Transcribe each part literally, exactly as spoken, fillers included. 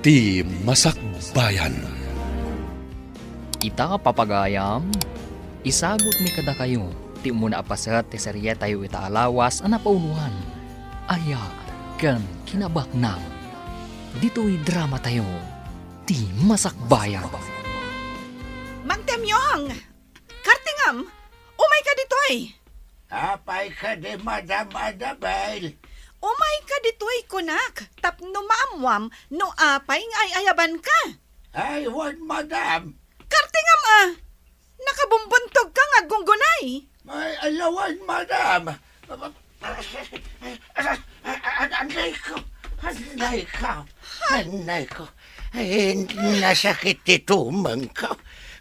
Ti Masakbayan. Ita, papagayam, isagutmi kadakayo ti umuna a paset ti serietayo ita a lawas a napauloan, Aya ken Kinabaknang. Ditoy dramatayo, Ti Masakbayan. Mang Temyong! Kartingam, umayka ditoy. Apay kadi, Madam Annabel? Umayka ditoy, kunak, tapno maammuam no apay nga ay-ayabanka. Ay, wen, Madam. Kartingam a! Nakabumbuntogka nga aggunggunay. Ay, ala wen, Madam. Anay ko, anay ko, anay ko. Ay, nasakit ti tumengko,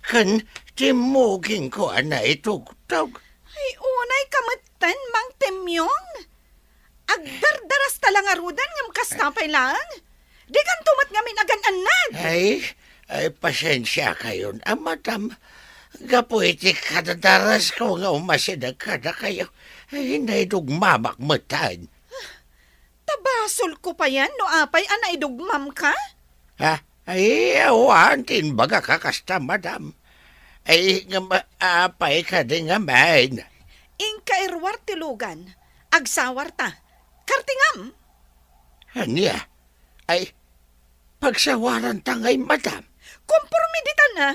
ken timmugingko a naitugtog. Ay, unayka metten, Mang Temyong. Agdardarasta la ngaruden ngem kasta pay laeng. Dikanto met ngamin agan-annad. Ay, ay, pasensiakayon a, Madam. Gapu iti kadadarasko nga umasideg kadakayo, ay, naidugmamak metten. Ta basolko payen no apay a naidugmamka? Ha? Ay, awan ti imbagak a kasta, Madam. Ay, ngem, apay kadi ngamin? Inka iruar ti lugan. Agsawarta. Kartingam! Ania? Ay, pagsawaranta ngay, Madam? Komporme ditan a.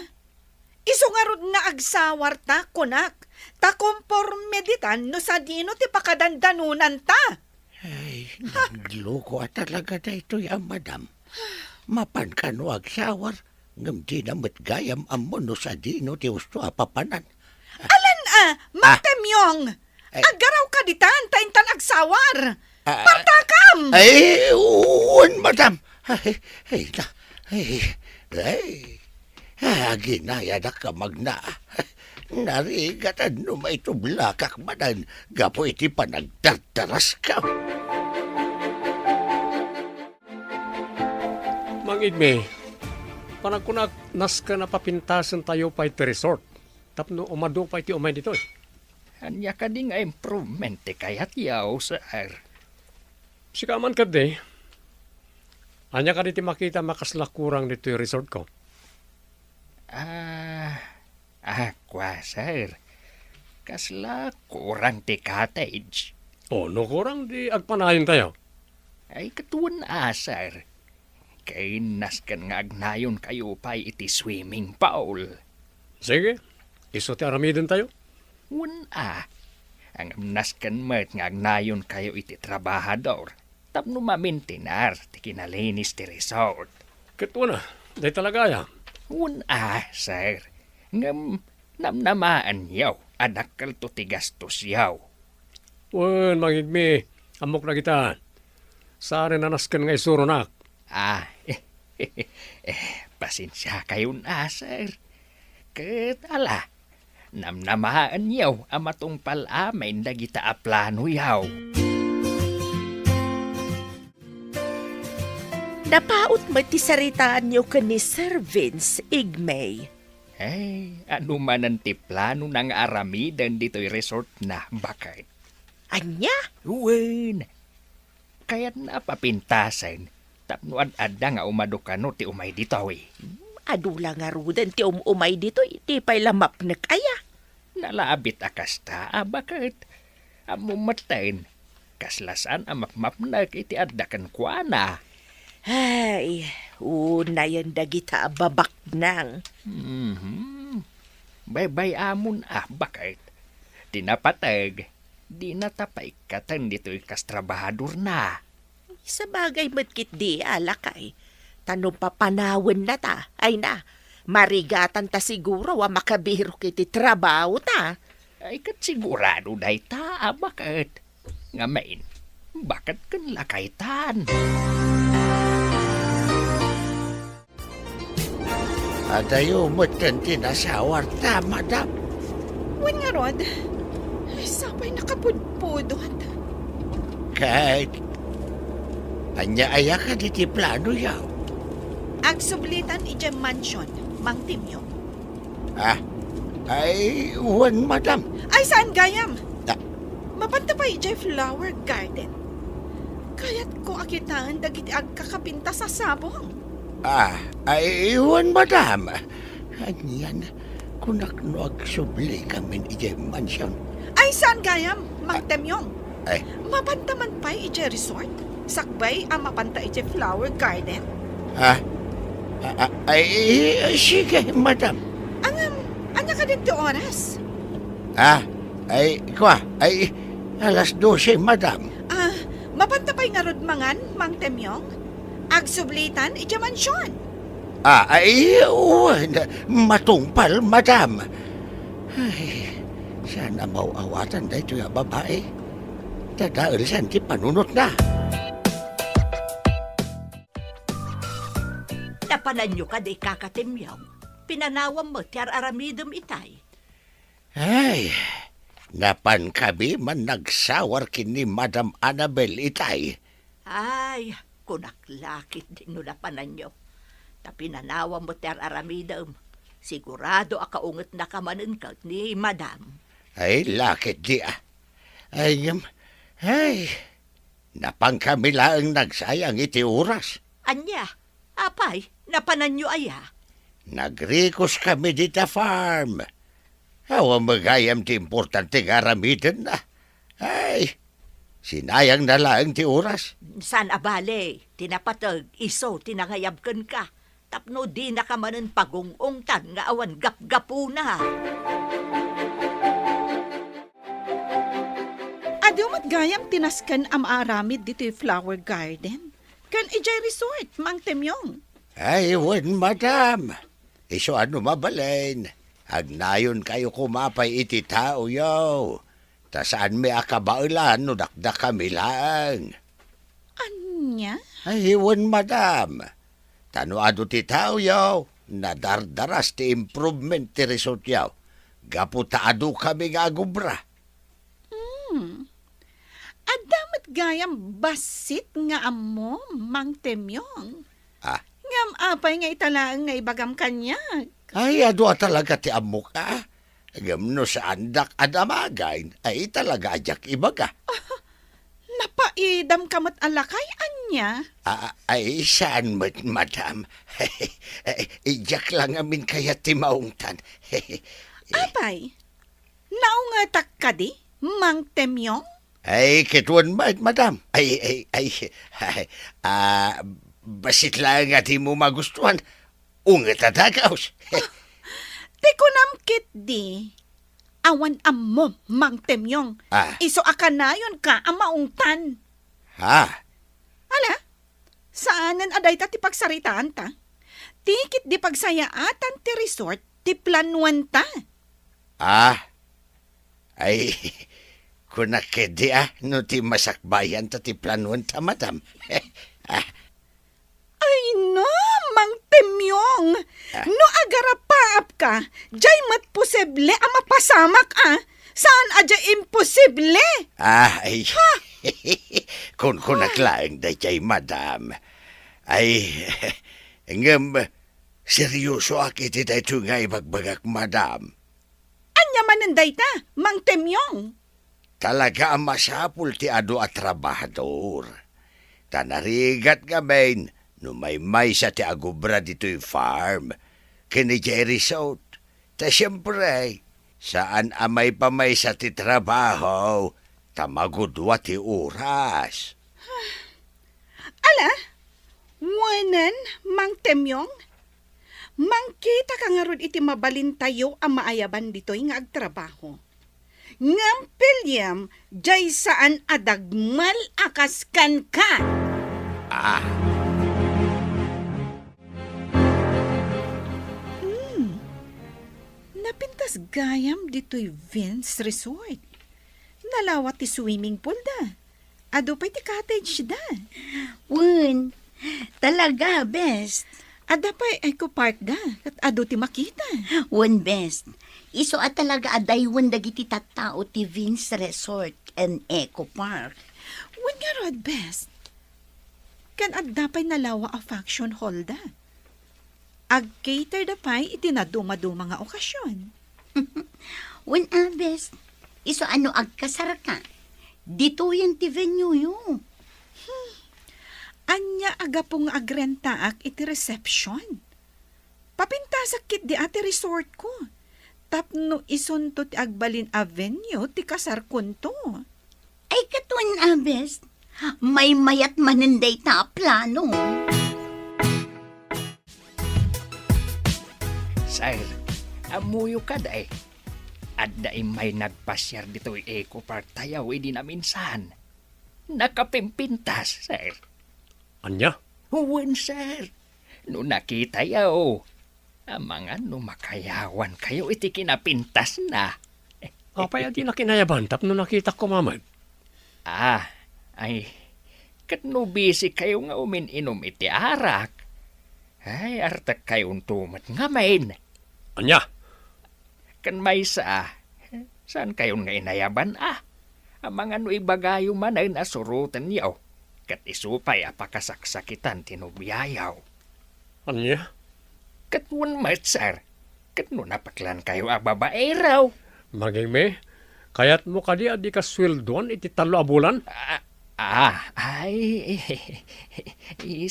Isu ngarud nga agsawarta, kunak, ta komporme ditan no sadino ti pakadandanonanta. Ay, nagloko a talaga daytoy a Madam. Mapan kano agsawar, ngem dina met gayam ammo no sadino ti usto a papanan. Alan a, Mang Temyong! Ay. Aggarawka ditan, ta intan agsawar! Ah, Partakam! Ay, wen, Madam! Ay, ay, na, ay, ay. Ah, aginayadak a magna. Narigatan no maitublakak manen gapu iti panagdardaraskan. Mang Igme, panagkunak, nasken a papintasentayo pay ti resort tapno umadu pay ti umay ditoy. Ania kadi nga improvement ti kayatyo, sir? Sika man kadi, ania kadi ti makitam a kasla kurang ditoy resortko? Ah, ah, kua, sir. Kasla kurang ti cottage. O, no kurang, di agpanayontayo. Ay, ket wen a, sir. Ken nasken nga agnayonkayo pay iti swimming pool. Sige, isu ti aramidentayo. Wen a, ngem nasken met nga agnayonkayo iti trabahador tapno mamintinar ti kinalinis ti resort. Ket wen a, dayta la gayam. Wen a, sir. Ngem namnamaenyo a dakkelto ti gastosyo. Wen, Mang Igme, ammok dagita. Saan a nasken nga isuronak. Ah, eh, pasensiakayon a, sir. Ket ala, namnamaenyo a matungpal amin dagita a planoyo. Napaut met ti saritaanyo ken ni Sir Vince, Igme. Ay, adu manen ti planona nga aramiden ditoy resortna, baket. Ania? Wen, kayatna a papintasen tapno ad-adda nga umadu kano ti umay ditoy. Adu la ngaruden ti um-umay ditoy, di pay la mapnek aya. Nalabit a kasta a baket. Ammom metten, kasla saan a mapmapnek iti adda kenkuana. Ay, unayen dagita a babaknang. Mhm. Baybay-amon a baket. Ti napateg, dina ta paikkaten ditoy kas trabahadorna. Sabagay met ketdi a, lakay. Ta no papanawennata, ay na, marigatanta siguro a makabirok iti trabahota. Ay, ket sigurado dayta a baket. Ngamin, baket ken lakaytan. Adayo metten ti nasawarta, madam. Wen ngarud, sapay nakapudpudot. Ket, ania aya kadi ti planoyo? Agsublitan idiay mansion, Mang Timio. Ah, ay, wen, madam. Ay, saan gayam? Ah. Mapanta pay idiay flower garden. Kayatko a kitaen dagiti agkakapintas a sabong. Ah, ay, wen, madam. Anian, kunak no agsubli kamin idiay mansion. Ay, saan gayam, Mang Temyong? Ay. Mapanta man pay idiay resort? Sakbay a mapanta idiay flower garden? Ah, ah, ah, ay, ay, sige, madam. Ngem, ania kadin ti oras? Ah, ay, kua, ay, alas dose, madam. Ah, mapanta pay ngarud mangan, Mang Temyong? Agsublitan idiay mansion. Ah, ay, wen, matungpal, madam. Ay, saan a maaw-awatan daytoy a babai? Dadaelsan ti panunotna. Napananyo kadi, Kaka Temyong? Pinanawam met ti ar-aramidem itay. Ay, napankami man nagsawar ken ni Madam Annabel itay. Ay, kunak la ketdi no napananyo. Ta pinanawam met ti ar-aramidem. Sigurado a kaungetnaka manen ket ni Madam. Ay, la ketdi a. Ay, ngem, ay, napankami laeng nagsayang iti oras. Ania? Apay, napananyo aya? Nagrikuskami dita farm. Awan met gayam ti importante nga aramidenna. Ay, sinayangna laeng ti oras. Saan a bale, ti napateg, isu ti nangayab kenka. Tapno dinaka manen pagung-ungtan nga awan gapgapuna. Adu met gayam ti nasken a maaramid ditoy flower garden ken idiay resort, Mang Temyong? Ay, wen, madam. Isu a no mabalin, agnayonkayo koma pay iti taoyo. Ta saanmi a kabaelan no dakdakami laeng. Ania? Ay, wen, madam. Ta no adu ti taoyo, nadardaras ti improvement ti resortyo. Gapu ta adukami nga agubra. Hmm. Adda met gayam bassit nga ammom, Mang Temyong. Ah. Ngem apay nga ita laeng nga ibagam kaniak? Ay, adu a talaga ti ammok, a. Ngem no saandak a damagen, ay talaga a diak ibaga. Napaidamka met a lakay, ania? Ah, ay, saan met, madam. Ay, diak la ngamin kayat ti maungtan. Apay, naungetak kadi, Mang Temyong? Ay, ket wen met, madam. Ay, ay, ay, ay, ah, bassit laeng a dimo magustuhan. Unget a dagaus. Ti kunam ketdi, awan ammom, Mang Temyong. Ah. Isu a kanayonka a maungtan. Ha? Ala, saanen a dayta ti pagsaritaanta. Ti ketdi pagsayaatan ti resort ti planuanta. Ah, ay, kunak ketdi a, no ti masakbayanta ti planuanta, madam. Ah. Ay, no, Mang Temyong. Ah. No agarapaapka, diay met posible a mapasamak, a. Saan a diay imposible? Ah, ay. Ha? Kunkunak laeng daydiay, madam. Ay, ngem, seryosoak iti daytoy nga ibagbagak, madam. Ania manen dayta, Mang Temyong? Talaga a masapul ti adu a trabahador. Ta narigat ngamin no maymaysa ti agubra ditoy farm ken idiay resort. Ta siempre, saan a maipamaysa ti trabaho ta magudua ti oras. Ala, wen, Mang Temyong, mangkitaka ngarud iti mabalintayo a maayaban ditoy nga agtrabaho. Ngem piliem, diay saan a dagmel a kas kenka. Ah. Hmm. Napintas gayam ditoy Vince Resort. Nalawa ti swimming pool da. Adu pay ti cottage da. Wen, talaga, best. Adda pay Eco Park da, ket adu ti makita. Wen, best. Isu a talaga a daywen dagiti tattao ti Vince Resort and Eco Park. Wen ngarud, best. Ken adda pay nalawa a function hall da. Ag-cater da pay iti nadumaduma nga okasion. Wen a, best, isu a no agkasarka, ditoyen ti venue-yo. Hmm. Ania a gapu nga agrentaak iti reception? Papintasak ketdi a ti resortko. Tapno isunto ti agbalin a venue ti kasarkonto. Ay, ket wen a, bes, maymayat manen dayta a plano. Sir, ammoyo kadi? Adda immay nagpasiar ditoy Eco Park tayo idi naminsan. Nakapimpintas, sir. Ania? Wen, sir. No nakitayo, amangan no makayawankayo iti kinapintasna. Apay a di nakinayaban tapno nakitak koma met? Ah, ay, ket no busy kayo nga umin-inom iti arak, ay, artekkayonto met ngamin. Ania? Ken maysa, saankayon nga inayaban a? Amangan no ibagayo manen a surotenyo, ket isu pay a pakasaksakitan ti nobiayo. Ania? Ket wen met, sir, ket no napeklankayo a babaero. Mangigme, kayatmo kadi a dika sueldoan iti tallo a bulan? Ah, ah, ay,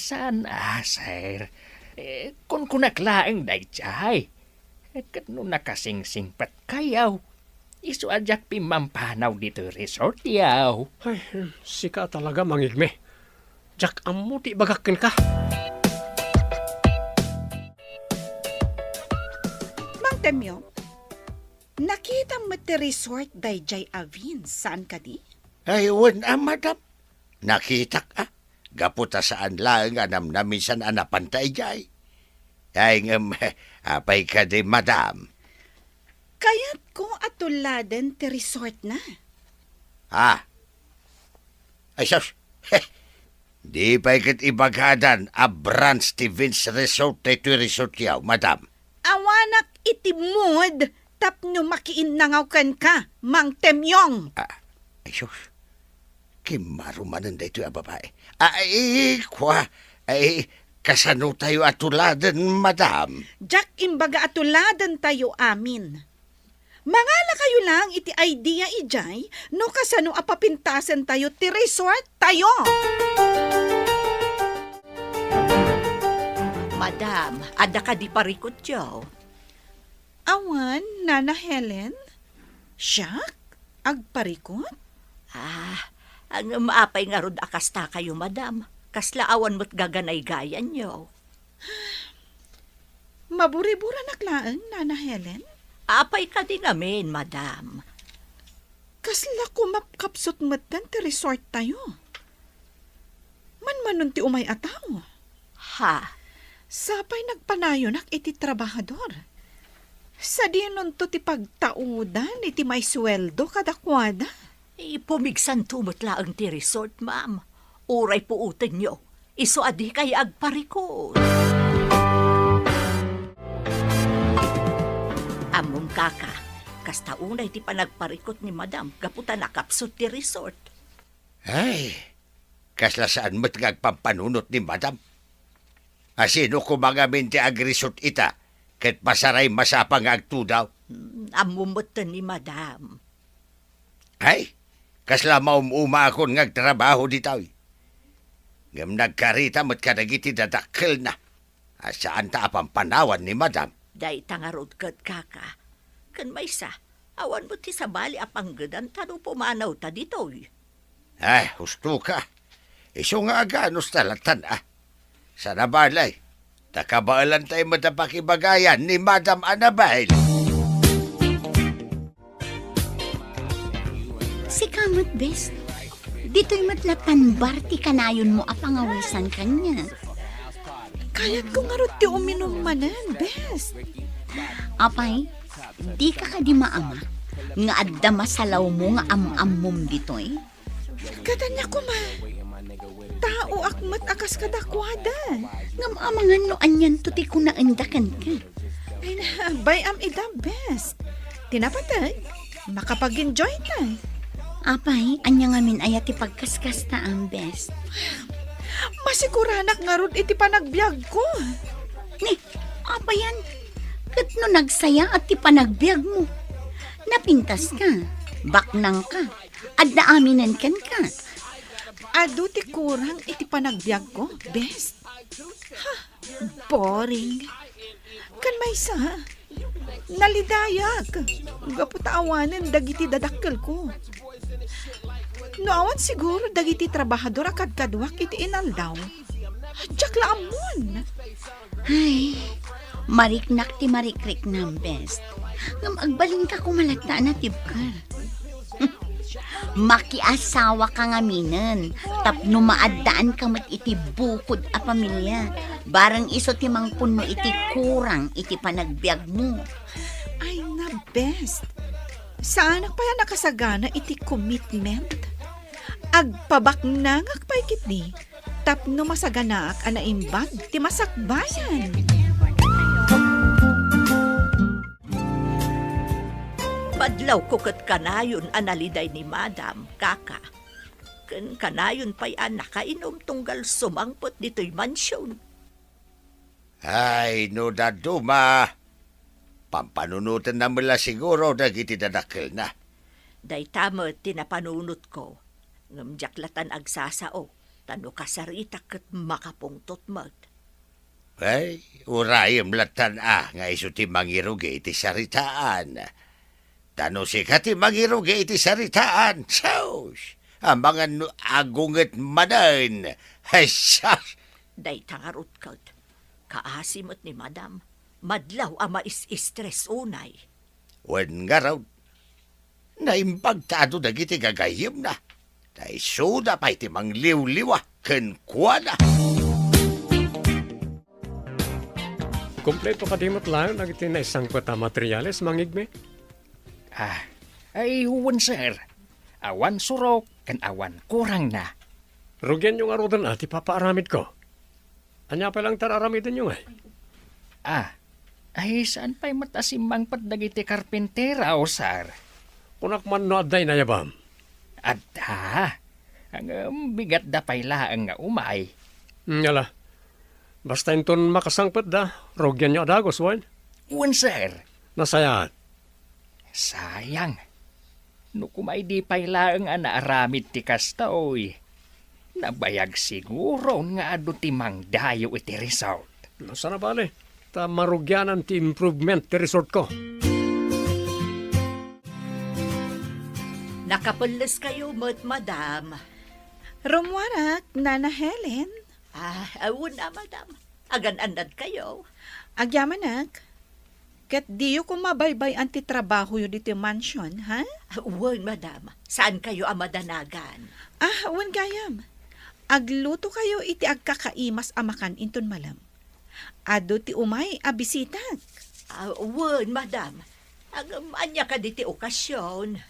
saan a, sir. Eh, kunkunak laeng daydiay. Ket no nakasingsingpetkayo, isu a diak pimmampanaw ditoy resortyo. Ay, sika talaga, mangigme. Diak ammo ti ibagak kenka. Mang Temyo, nakitam met ti resort daydiay a Vince, saan kadi? Ay, wen a, madam. Nakitak a. Gapu ta saan laeng a namnaminsan a napanta idiay. Ay, ngem, apay kadi, madam? Kayatko a tuladen ti resortna. Ah. Ay, sus. Di pay ket ibagadan a branch ti Vince Resort daytoy resortyo, madam. Awanak iti mood tapno makiinnangaw kenka, Mang Temyong. Ah, ay, sus. Kimmaro manen daytoy a babae. Ay, kua, ay, kasanotayo a tuladen, madam? Diak imbaga a tuladentayo amin. Mangalakayo lang iti idea idiay no kasano a papintasentayo ti resorttayo. Madam, adda kadi parikutyo? Awan, Nana Helen. Siak? Agparikut? Ah, ngem apay ngarud a kastakayo, madam? Kasla awan met gaganaygayanyo? Maburiburanak laeng, Nana Helen. Apay kadi ngamin, madam? Kasla kumapkapsut metten ti resorttayo. Manmanon ti umay a tao. Ha? Sapay nagpanayonak iti trabahador. Sadinonto ti pagtaudan iti maisueldo kadakuada? Ipumigsanto met laeng ti resort, ma'am. Uray puotenyo, isu a dikay agparikut. Ammom, kaka, kasta unay ti panagparikut ni madam gapu ta nakapsut ti resort. Ay, kasla saan met nga agpampanunot ni madam. Asino koma ngamin ti agrisot ita ket pasaray masapa nga agtudaw? Mm, ammo metten ni madam. Ay, kasla maum-umaakon nga agtrabaho ditoy. Ngem nagkarita met kadagiti dadakkelna a saanta a pampanawan ni madam. Dayta ngarud ket, kaka. Ken maysa, awan met ti sabali a panggedanta no pumanawta ditoy. Ay, husto ka. Isu nga aganos ta lattan, a. Sana balay, ta kabaelantay met a pakibagayan ni Madam Annabel. Sika met, bes. Ditoy met lattan bar ti kanayonmo a pangawisan kaniak. Kayatko ngarud ti uminum manen, bes. Apay, dika kadi maamak nga adda masalawmo nga am-ammom ditoy? Ket ania koma, taoak met a kas kadakuada. Ngem amangan no anianto ti kunaenda kenka. Ay, bay-am ida, bes. Ti napateg, makapag-enjoy ta. Apay, ania ngamin aya ti pagkaskastaam, bes? Masiguranak ngarud iti panagbiagko. Ni, apayan, ket no nagsayaat ti panagbiagmo, napintaska, baknangka, adda aminen kenka. Adu ti kurang iti panagbiagko, best. Ha, boring. Kan maysa, nalidayak. Gapu ta awanen dagiti dadakkelko. No awan siguro dagiti trabahador a kadkaduak iti inaldaw, diak la ammon. Ay, mariknak ti marikriknam, best. Ngem agbalinka koma latta a natibker. Makiasawaka ngaminen, tapno maaddaanka met iti bukod a pamilia. Bareng isu ti mangpunno iti kurang iti panagbiagmo. Ay na, best. Saanak pay a nakasagana iti commitment. Agpabaknangak pay ketdi tapno masaganaak a naimbag ti masakbayan. Madlawko ket kanayon a naliday ni Madam, kaka. Ken kanayon pay a nakainum tunggal sumangpet ditoy mansion. Ay, no dadduma, pampanunotenna met la siguro dagiti dadakkelna. Dayta met ti napanunotko, ngem diak latan agsasao, ta no kasaritak ket makapungtot met. Ay, urayem latan a nga isu ti mangirugi iti saritaan. Ta no sika ti mangirugi iti saritaan, sus! Amangan no agunget manen. Ay, sus! Dayta ngarud ket, kaasi met ni Madam, madlaw a mais-stress unay. Wen ngarud, naimbag ta adu dagiti gagayyemna. Ta isuda pay ti mangliwliwa kenkuana. Kompleto kadi met laeng dagiti naisangpet a materiales, Mang Igme? Ah, ay, wen, sir. Awan surok ken awan kurangna. Rugianyo ngaruden a ti papaaramidko. Ania pay laeng ti ar-aramidenyo ngay? Ah, ay, saan pay met a simmangpet dagiti karpintero, sir? Kunak man no adda inayabam. Adda. Ngem bigatda pay laeng nga umay. Ngala. Basta inton makasangpetda, rugianyo a dagus, wen? Wen, sir. Nasayaat. Sayang. No kumay di pay laeng a naaramid ti kastoy, nabayag siguron nga adu ti mangdayo iti resort. No, saan a bale, ta marugianan ti improvement ti resortko. Nakapelleskayo met, madam. Rummuarak, Nana Helen. Ah, wen a, madam. Agan-annadkayo? Agyamanak. Ket diyo koma baybay-an ti trabahoyo ditoy mansion, ha? Wen, madam. Saankayo a madanagan. Ah, wen gayam. Aglutokayo iti agkakaimas a makan inton malem. Adu ti umay a bisitak. Ah, wen, madam. Ngem ania kadi ti okasion?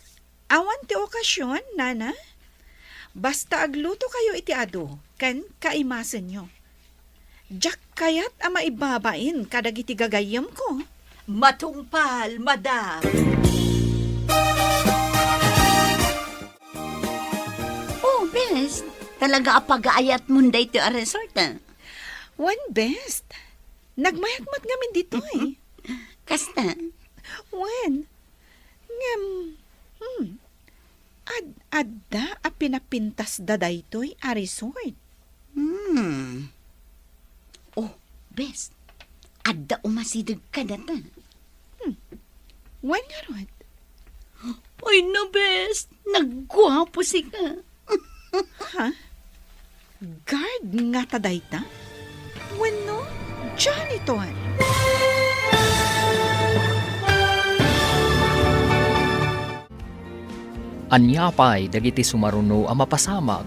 Awan ti okasion, nana. Basta aglutokayo iti adu ken kaimasenyo. Diak kayat a maibabain kadagiti gagayyemko. Matungpal, madam. Oh, bes, talaga a pagaayatmon daytoy a resort, ah. Wen, bes. Nagmayat met ngamin ditoy. Kasta? Wen. Ngem, hmm, ad-adda a pinapintasda daytoy a resort. Hmm. Oh, bes, adda umasideg kadata. Hmm. Wen ngarud? Ay na, bes, nagguapo sika. Ha? Guard ngata dayta? Wenno janitor? Ania pay dagiti sumaruno a mapasamak?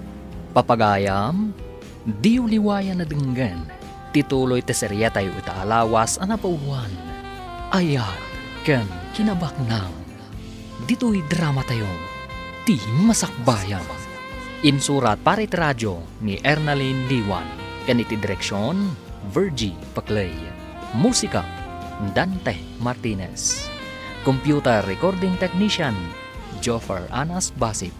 Papagayam, diyo liwayan a denggen ti tuloy ti seriatayo ita a lawas a napauluan, Ayat ken Kinabaknang. Ditoy dramatayo, Ti Masakbayan. Insurat para iti radio ni Ernalyn Liwan ken iti direksion, Virgie Paclay. Musika, Dante Martinez. Computer recording technician, Joffer Anas Basip.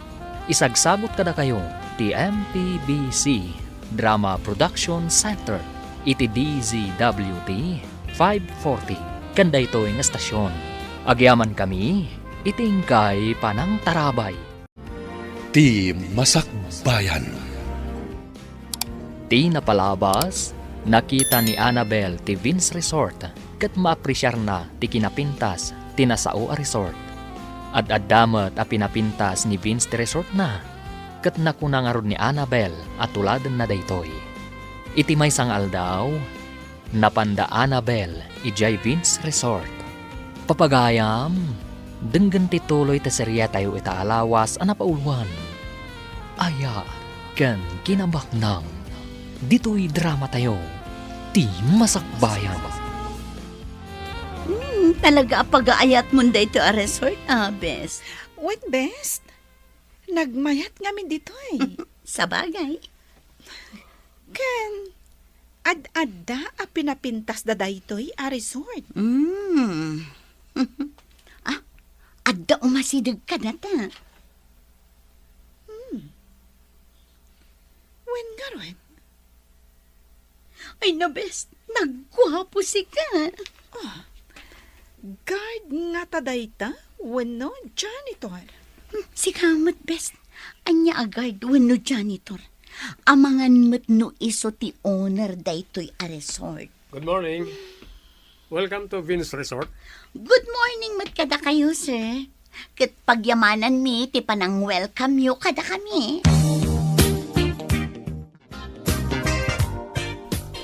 Isagsabot kadakayo ti M P B C Drama Production Center iti D Z W T five forty ken daytoy nga estasion. Agyamankami iti inkay panangtarabay. Ti Masakbayan. Ti napalabas, nakita ni Annabel ti Vince Resort ket maapresiarna ti kinapintas ti nasao a resort. Ad-adda met a pinapintas ni Vince ti resortna, ket nakuna ngarud ni Annabel a tuladenna daytoy. Iti maysa nga aldaw, napanda Annabel idiay Vince Resort. Papagayam, denggen ti tuloy ti seriatayo ita a lawas a napauluan, Aya ken Kinabaknang. Ditoy dramatayo, ti Masakbayan. Hmm, talaga a pagaayatmon daytoy a resort, ah, bes. Wen, bes. Nagmayat ngamin ditoy. Sabagay. Ken, ad-adda a pinapintasda daytoy a resort. Mm. Ah, adda umasideg kadata. Hmm. Wen ngarud? Ay, nabes, nagguapo sika. Ah, guard ngata dayta wenno janitor? Hmm, sika met, bes. Ania a guard wenno janitor? Amangan met no isu ti owner daytoy a resort. Good morning. Welcome to Vince Resort. Good morning met kadakayo, sir. Ket pagyamananmi ti panang-welcome yo kadakami.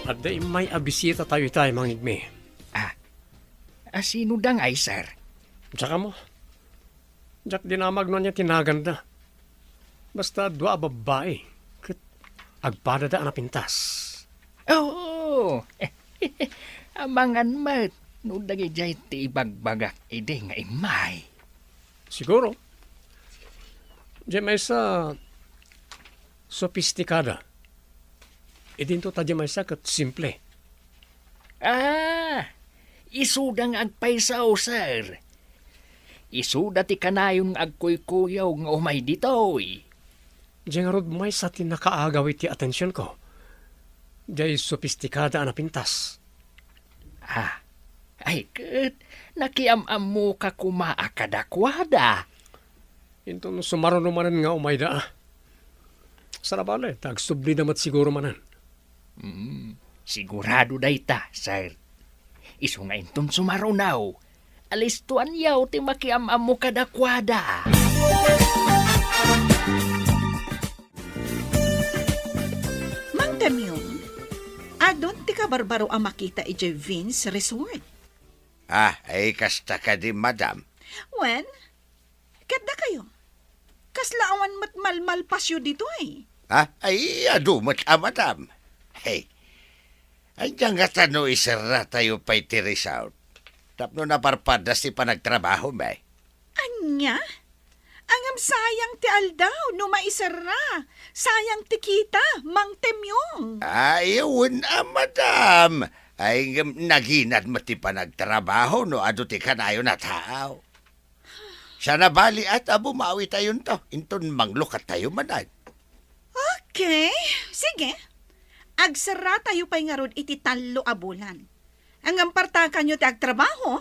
Adda immay a bisitatayo itay, Mangigmi. Ah, a sino da ngay, sir? Diak ammo. Diak dinamag no ania ti naganda. Basta dua a babbai, ket agpadada a napintas. Oo. Amangan met no dagidiay ti ibagbagak idi nga immay. Siguro. Diay maysa, sopistikada. Idinto ta diay maysa ket simple. Ah, isuda nga agpayso, sir. Isuda ti kanayon nga agkuykuyaw nga umay ditoy. Diay ngarud maysa ti nakaagaw iti atensionko. Diay sopistikada a napintas. Ah, ay ket, nakiam-ammoka koma a kadakuada. Inton sumaruno manen nga umayda, ah. Saan a bale, ta agsublida met siguro manen. Hmm, sigurado dayta, sir. Isu nga inton sumaruno, alistoanyo ti makiam-ammo kadakuada. Mang Temyong, adun ti kabarbaro a makita idiay Vince Resort. Ah, ay kasta kadi, madam? Wen, ket dakayo, kasla awan met malmalpasyo ditoy? Ah, ay, adu met a madam. Hey, ania ngata no iserratayo pay ti resort? Tapno naparpadas ti panagtrabahomi. Ania? Ngem sayang ti aldaw no maiserra. Sayang ti kita, Mang Temyong. Ay, wen a, madam. Ay, ngem naginad met ti panagtrabaho no adu ti kanayon a tao. Saan a bale a ta bumawitayonto, inton manglukattayo manen. Okay, sige. Agserratayo pay ngarud iti tallo a bulan. Ngem partakanyo ti agtrabaho.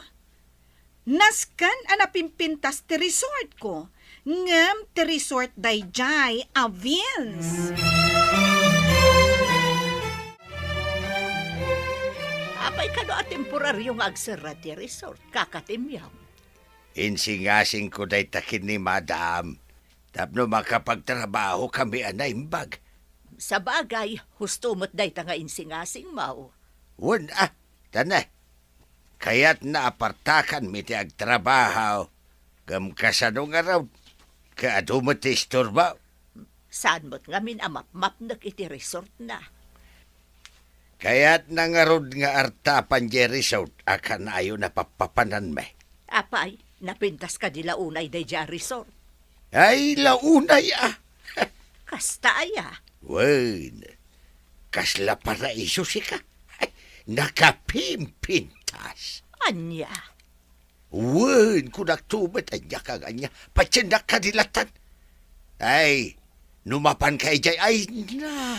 Nasken a napimpintas ti resortko, ngem ti resort daydiay a Vince. Apay kano a temporario nga agserra ti resort, Kaka Temyong? Insingasingko dayta ken ni Madam tapno makapagtrabahokami a naimbag. Sabagay, husto met dayta nga insingasingmo. Wen a, tane. Kayatna a partakanmi ti agtrabaho, ngem kasano ngarud, ket adu met ti istorbo? Saan met ngamin a mapmapnek iti resortna? Kayatna ngarud nga artapan diay resort a kanayon a pappapananmi. Apay, napintas kadi la unay daydiay a resort? Ay, la unay a. Kasta aya? Wen, kasla paraiso sika. Ay, nakapimpintas. Ania? Wen, kunakto met, ania ka nga ania? Patiennak kadi latan. Ay, no mapanka idiay, ay na.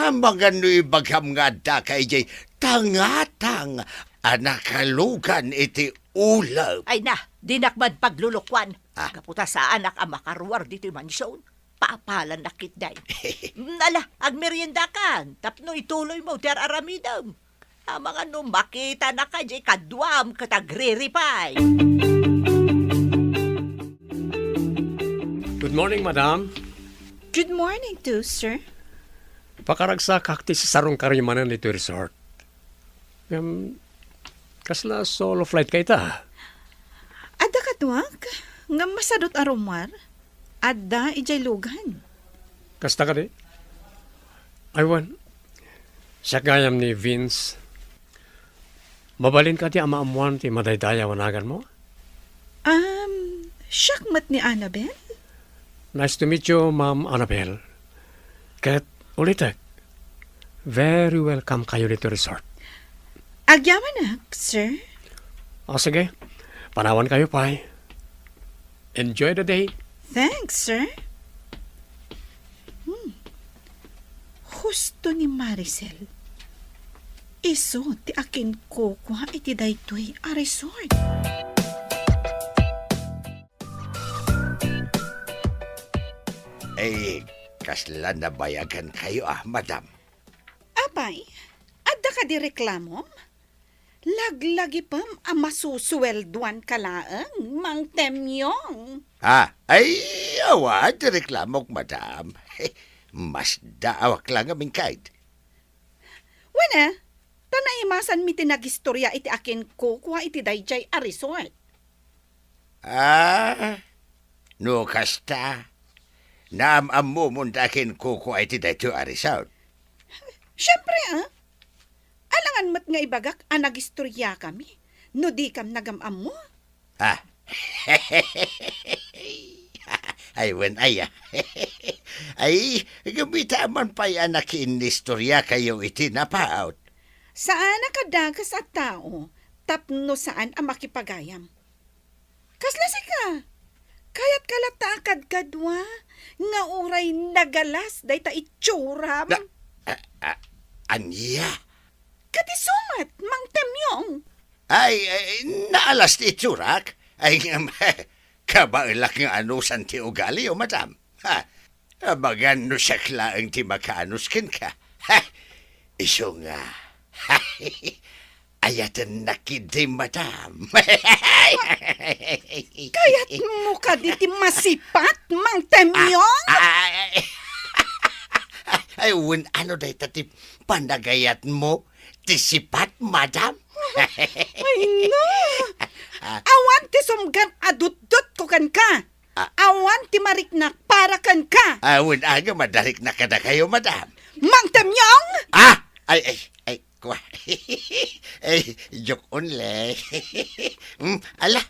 Amangan no ibagam nga addaka idiay tangatang a nakalugan iti ulep. Ay na, dinak man paglulukuan. Ah. Gapu ta saanak a makaruar ditoy mansion. Kapalan na kitday. Ala, agmeriendakan, tapno ituloy mo ti ar-aramidem. Amangan no makita na kadi kaduam ket agriripay. Good morning, madam. Good morning too, sir. Pakaragsakak ti sisarong karimanen ditoy resort. Ngem, kasla solo flight ka ita? Adda kaduak, ngem masadut a rummuar. Adda idiay lugan. Kasta kadi? Aywan. Siak gayam ni Vince. Mabalin kadi a maammuan ti madaydayaw a naganmo? Um, siak met ni Annabel? Nice to meet you, Ma'am Annabel. Ket ulitek, very welcome kayo ditoy resort. Agyamanak, sir. O sige, panawan kayo pay. Enjoy the day. Thanks, sir. Hmm. Husto ni Maricel. Isu ti akinkukua iti daytoy a resort. Ay, kasla nabayagan kayo, ah, madam. Apay, adda kadi reklamom? Laglagipem a masusueldoan ka laeng, Mang Temyong. Ah, ay, awan ti reklamok, madam. Masdaawak la ngamin, kayat. Wen, ta naimasanmi ti nagistorya iti akinkukua iti daydiay a resort. Ah, no kasta, naam-ammomon ta akinkukua iti daytoy a resort. Siempre, ah. Alangan met nga ibagak a nagistoryakami no dikam nagam-ammo. Ah. Ay, wen, ay, ah. Ay, kumita man pay a nakiinnistorya kayo iti napaut. Saan a kadakes a tao tapno saan a makipagayam. Kasla sika? Kayatka latta a kadkadua nga uray nagalas dayta itsuram? Na, a, a, ania? Ket isu met, Mang Temyong. Ay, ay, naalas ti itsurak. Ay, ngem, kabaelak nga anusan ti ugaliyo, madam. Ha, amangan no siak laeng ti makaanus kenka. Ha, isu nga. Ayatennak idi, madam. Kayatmo kadi ti masipat, Mang Temyong? Ah, ah, ay, ay, wen, ano dayta ti panagayatmo? Ti sipat, madam? Ay, no. Ah. Awan ti sumgam a dutdotko kenka. Ah. Awan ti mariknak para kenka. Ah, wen, aga, madariknak kadakayo, madam. Mang Temyong! Ah! Ay, ay, ay, kwa. Ay, joke only. Hmm, ala,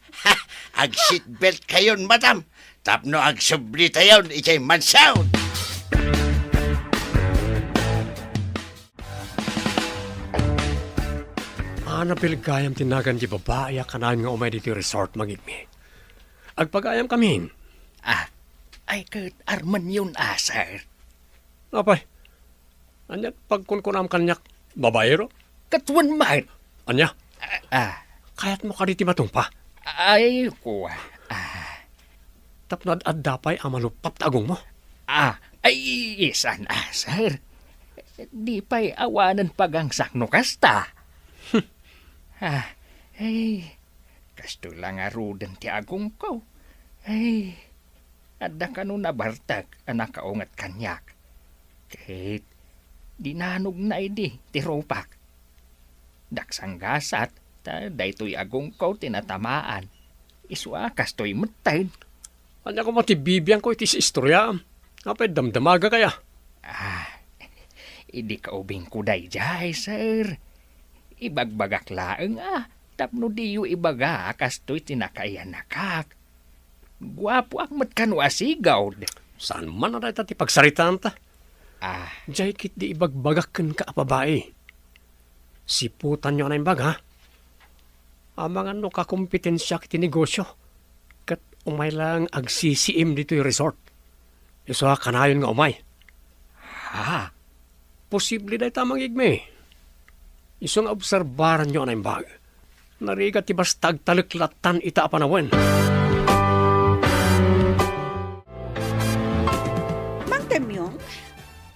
ag-seatbelt kayon, madam. Tapno agsubli tayon idiay mansion. Annabel gayam ti nagan ti babai a kanayon nga umay ditoy resort, Mang Igmi. Agpagayam kamin. Ah, ay ket armenyon a, sir. Apay, ania pagkunkunam kaniak, babaero? Ket wen met. Ania? Ah, ah. Kayatmo kadi ti matungpa? Ay, kua. Ah. Tapno ad-adda pay a maluppat ti agongmo? Ah, ay, saan a, sir. Di pay awanen pagangsak no kasta. Hmm. Ah, ay, kastoy la ngaruden ti agongko. Ay, adda kano nabartek a nakaunget kaniak. Ket dinanogna idi ti rupak. Daksanggasat ta daytoy agongko ti natamaan. Isu a kastoy metten. Ania koma ti bibiangko iti istoryaam? Apay damdamagak aya? Ah, idi kaubingko daydiay, sir. Ibagbagak laeng a tapno diyo ibaga a kastoy ti nakayanakak. Guapoak met kano a sigud. Saan man a dayta ti pagsaritaanta? Ah. Diay ketdi ibagbagak kenka a babai. Siputanyo a naimbag, ha? Amangan no kakompetensiak iti negosyo, ket umay laeng agsisiim ditoy resort. Isu a kanayon nga umay. Ha? Posible dayta, Mang Igmi. Isu nga obserbaranyo a naimbag. Narigat ti basta agtalek lattan ita a panawen.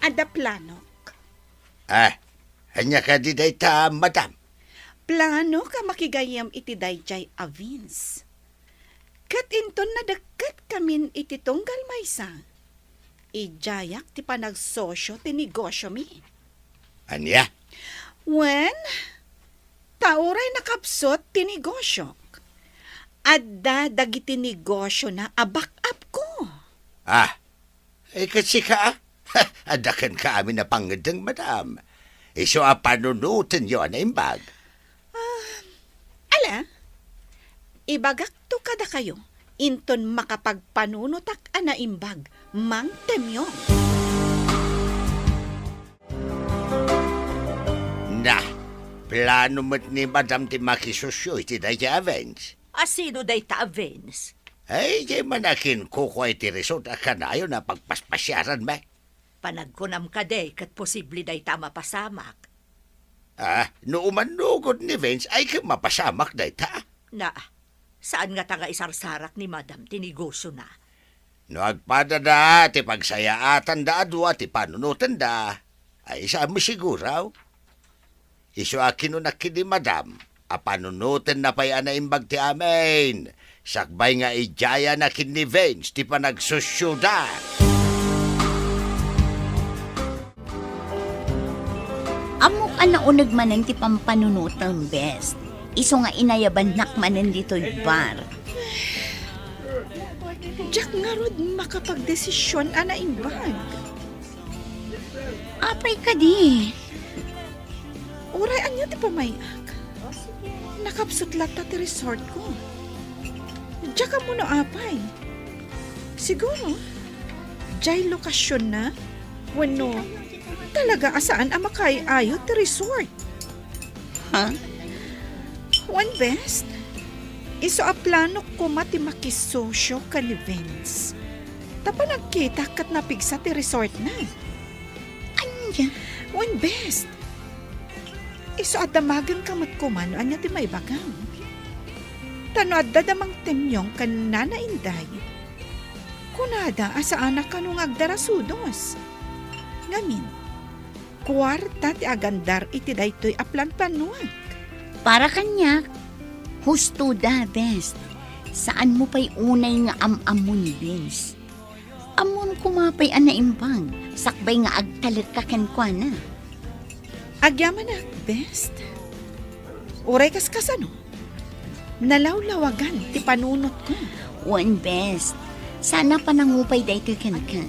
Adda planok. Ah, ania kadi dayta, madam? Planok a makigayyem iti daydiay a Vince. Ket inton nadekketkami iti tunggal maysa, idiayak ti panagsosio ti negosiomi. Ania? Wen, ta uray nakapsut ti negosiok, adda dagiti negosiona a back-up ko. Ah, eh, ket sika, ah? Adda kenka amin a pangngeddeng, madam. Isu a panunotenyo a naimbag. Ah, ala, ibagakto kadakayo, inton makapagpanunotak a naimbag, Mang Temyo. Na, plano met ni madam ti makisosio iti dayta a Vince. A sino dayta a Vince? Ay, diay man a kinkukua iti resort a kanayon a pagpaspasiaranmi. Panagkunam kadi ket posible dayta a mapasamak. Ah, no umannugod ni Vince, ay ket mapasamak dayta. Na, saan ngata nga isarsarak ni madam ti negosiona? No agpadada ti pagsayaatanda a dua ti panunotenda, ay saan masiguro? Isu a kinunak ken ni madam a panunotenna pay a naimbag ti amin, sakbay nga idiayana ken ni Vince ti panagsosioda. Ammok a nauneg manen ti pampanunotem, Bes. Isu nga inayabannak manen ditoy bar. Diak ngarud makapagdesision a naimbag. Apay kadi? Uray ania ti pamay-ak? Nakapsut latta ti resort ko. Diak ammo no apay. Siguro, diay lokasionna wenno talaga a saan a makaay-ayo ti resort. Ha? Wen, Bes, isu a planok koma ti makisosio ken ni Vince. Ta panagkitak ket napigsa ti resortna. Ania? Wen, Bes, isu a damagenka met koma no ania ti maibagam. Ta no adda da Mang Temyong ken Nana Inday, kunada a saanak kano nga agdarasudos. Ngamin, kuarta ti agandar iti daytoy a planplanuak. Para kaniak, husto da, Bes. Saanmo pay unay nga am-ammo ni Vince. Ammom koma pay a naimbag, sakbay nga agtalekka kenkuana. Agyamanak, Bes. Uray kaskasano, nalawlawagan ti panunotko. Wen, Bes. Saan a panangupay daytoy kenka.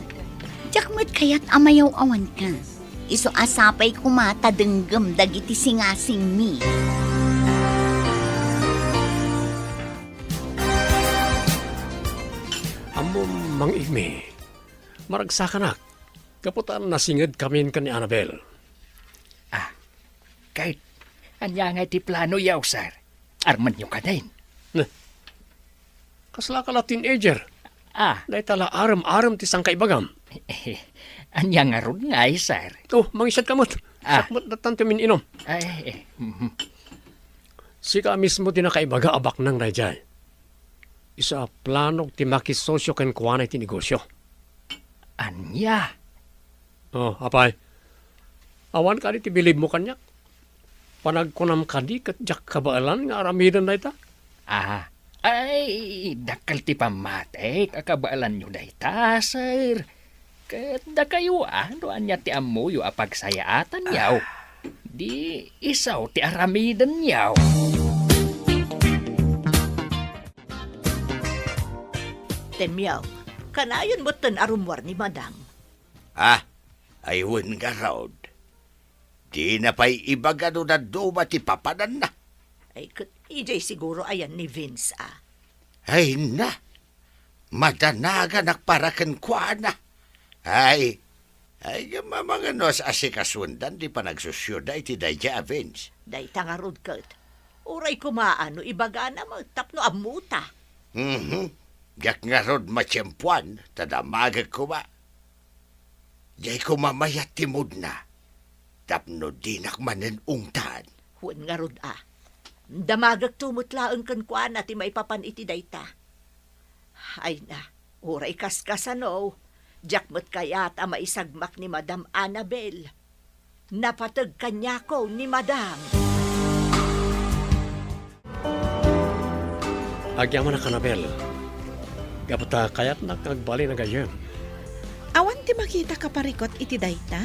Diak met kayat a mayaw-awanka. Isu a sapay koma ta denggem dagiti singasingmi. Ammom, Mang Igmi, maragsakanak, gapu ta nasingedkamin ken ni Annabel. Ah, ket, ania ngay ti planoyo, sir? Armenyo kadin? Neh, kaslaka la teenager. Ah. Dayta la arem-arem ti sangkaibagam. Ania ngarud ngay, sir? Oh, mangisadka met. Ah. Siak met dattan ti min-inom. Ay, eh, mhm. Sika mismo ti nakaibaga a baknang daydiay. Isu a planok ti makisosio kenkuana iti negosio. Ania? Oh, apay. Awan kadi ti bilibmo kaniak? Panagkunam kadi ket diak kabaelan nga aramiden dayta? Ah, ay, dakkel ti pammatik a kabaelanyo dayta, sir. Ket dakayo, ah, no ania ti ammoyo a pagsayaatanyo, ah, di isu ti aramidenyo. Temyo, kanayon metten a rummuar ni Madam. Ah, ay wen ngarud. Dina pay ibaga no dadduma ti papananna. Ay, ket idiay siguro ayan ni Vince, ah. Ay na, madanaganak para kenkuana. Ay, ay, gammamangano a sikasuendan ti panagsosioda iti daydiay a Vince. Dayta ngarud ket, uray koma no ibagana met tapno ammota. Mhm. Diak ngarud matiempuan, ta damagek koma. Diay koma mayat ti moodna, tapno dinak manen ungtan. Wen ngarud a, damagekto met laeng kenkuana ti maipapan iti dayta. Ay na, uray kaskasano, Diak met kayat a maisagmak ni Madam Annabel. Napateg kaniako ni Madam. Agyamanak, Annabel. Gapu ta kayatnak nga agbalin a gayyem. Awan ti makita a parikut iti dayta?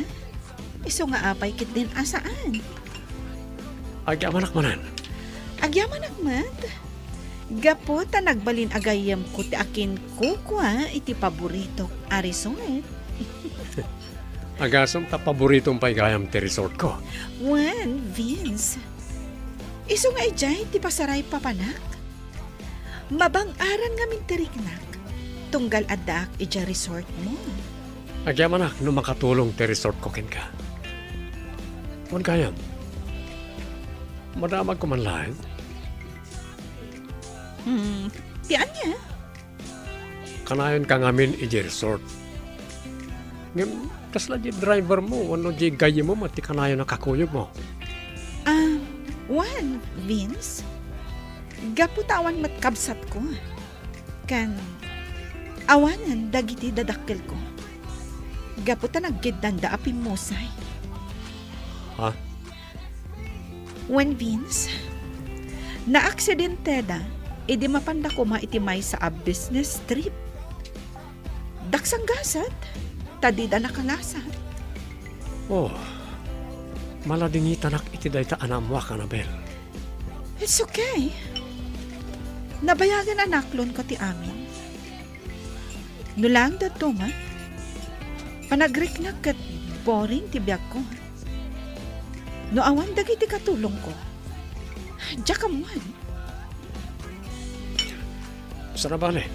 Isu nga apay ketdin a saan? Agyamanak manen. Agyamanak met. Gapu ta nagbalin a gayyemko ti akinkukua iti paboritok a resort. Agasem ta paboritom pay gayam ti resortko. Wen, Vince. Isu nga idiay ti pasaray papanak. Mabang-aran ngamin ti riknak, tunggal addaak idiay resortmo. Agyamanak no makatulong ti resortko kenka. Wen gayam, madamagko man laeng? Hmm, ti ania? Kanayonka ngamin idiay resort. Ngem, kasla diay drivermo wenno diay gayyemmo met ti kanayon a kakuyogmo? Ah, wen, Vince. Gapu ta awan met kabsatko. Ken, awanen dagiti dadakkelko. Gapu ta nagkeddanda a pimmusay. Ha? Wen, Vince, naaksidenteda idi mapanda koma iti maysa a business trip. Daksanggasat, ta dida nakalasat. Oh, maladingitanak iti dayta a naammoak, Annabel. It's okay. Nabayagen a naklonko ti amin. No laeng dadduma, panagriknak ket boring ti biagko. No awan dagiti katulongko, diak ammoen. Saan a bale,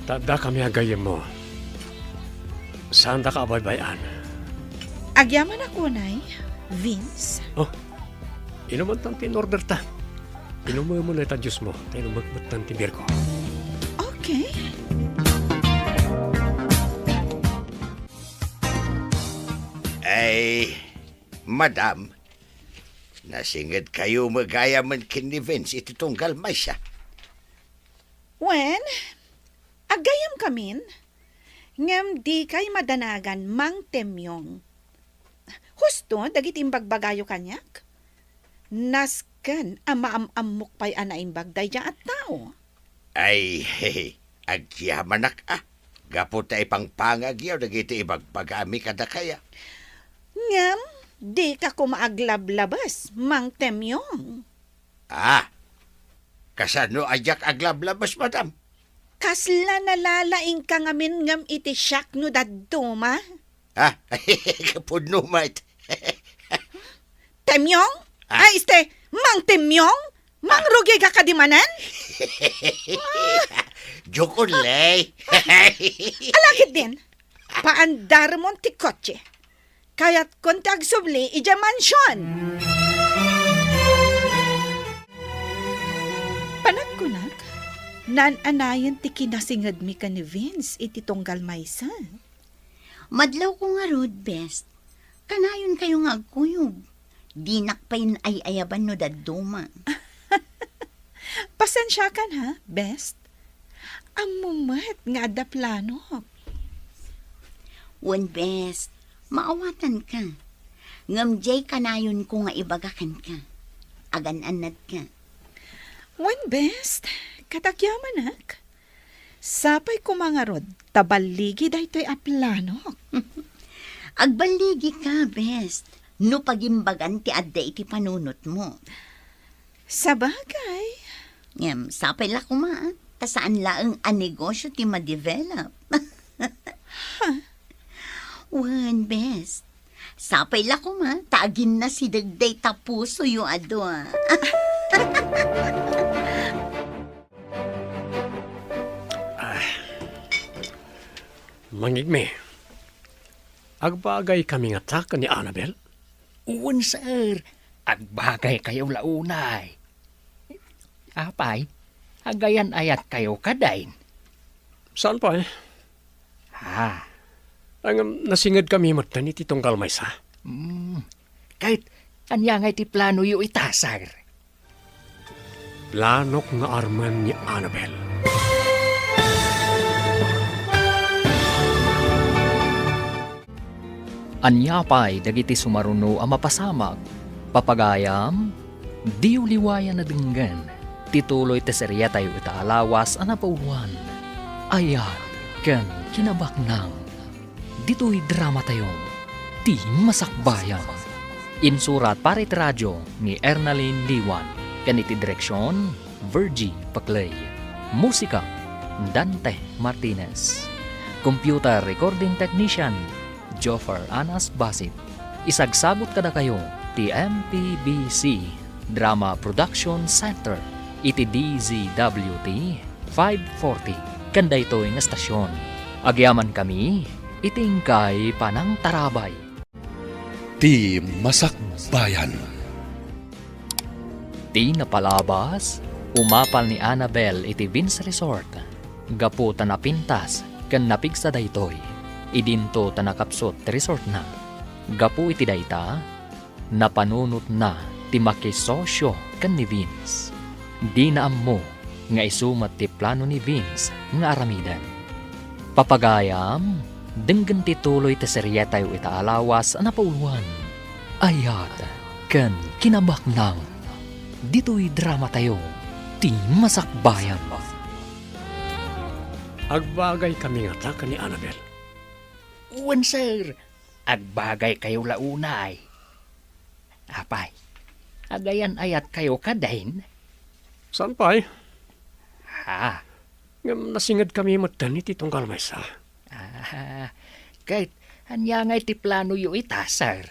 ta addakami a gayyemmo. Saandaka a baybay-an. Agyamanak unay, Vince. Oh, inumantan ti in-orderta. Inumem unay ta juice mo, ta inumek metten ti beer ko. Okay. Ay, madam, nasingedkayo met gayamen ken ni Vince iti tunggal maysa. Wen, aggayamkamin, ngem dikay madanagan, Mang Temyong. Husto dagiti imbagbagayo kaniak? Nasken a maam-ammok pay a naimbag daydiay a tao. Ay, agyamanak a, gapu ta ipangpangagyo dagiti ibagbagami kadakaya. Ngem, dika koma aglablabes, Mang Temyong. Ah, kasano a diak aglablabes, madam? Kasla nalalaingka ngamin ngem iti siak no dadduma? Ah, pudno met. Temyong? Ah. Ay, este, Mang Temyong? Mangrugika kadi manen? Joke only. Ala ketdin, paandarmon ti kotse. Kayatkon ti agsubli idiay mansion. Panagkunak, naan-anayen ti kinasingedmi ken ni Vince iti tunggal maysa. Madlawko ngarud, Best. Kanayonkayo nga agkuyog. Dinak pay ay-ayaban no dadduma. Pasensiakan ha, Best. Ammom met nga adda planok. Wen, Best, maawatanka. Ngem diay kanayonko nga ibaga kenka. Agan-annatka. Wen, Best, ket agyamanak. Sapay koma ngarud ta balligi daytoy a planok. Agballigika, Best, no pagimbagan ti adda iti panunotmo. Sabagay. Ngem, sapay la koma, ta saan laeng a negosyo ti ma-develop. Ha? Wen, Best. Sapay la koma, ta aginnasideg dayta pusoyo a dua. Ah. Mangngegmi, agbagaykami ngata ken ni Annabel? Wen, sir. Agbagaykayo la unay. Apay, agayan-ayatkayo kadi? Saan pay? Ah. Ngem nasingedkami metten iti tunggal maysa. Hmm. Ket ania ngay ti planoyo ita, sir? Planok nga armen ni Annabel. Ania pay dagiti sumaruno a mapasamak? Papagayam, diyo liwayan a denggen ti tuloy ti seriatayo ita a lawas a napauloan, Ayat ken Kinabaknang. Ditoy dramatayo, Ti Masakbayan. Insurat para iti radio ni Ernalyn Liwan ken iti direksion, Virgie Paclay. Musika, Dante Martinez. Computer recording technician, Joffer Anas Basit. Isagsagut kadakayo ti M P B C Drama Production Center iti D Z W T five forty ken daytoy nga estasion. Agyamankami iti inkay panangtarabay. Ti Masakbayan. Ti napalabas, umapal ni Annabel iti Vince Resort gapu ta napintas ken napigsa daytoy. Idinto ta nakapsut ti resortna. Gapu iti dayta, napanunotna ti makisosio ken ni Vince. Dina ammo nga isu met ti plano ni Vince nga aramiden. Papagayam, denggen ti tuloy ti serietayo ita a lawas a napauloan, Ayat ken Kinabaknang. Ditoy dramatayo, Ti Masakbayan. Agbagaykami ngata ken ni Annabel? Wen, sir. Agbagaykayo la unay. Apay, agayan-ayatkayo kadin? Saan pay? Ha? Ngem nasingedkami metten iti tunggal maysa. Ah, ket ania ngay ti planoyo ita, sir?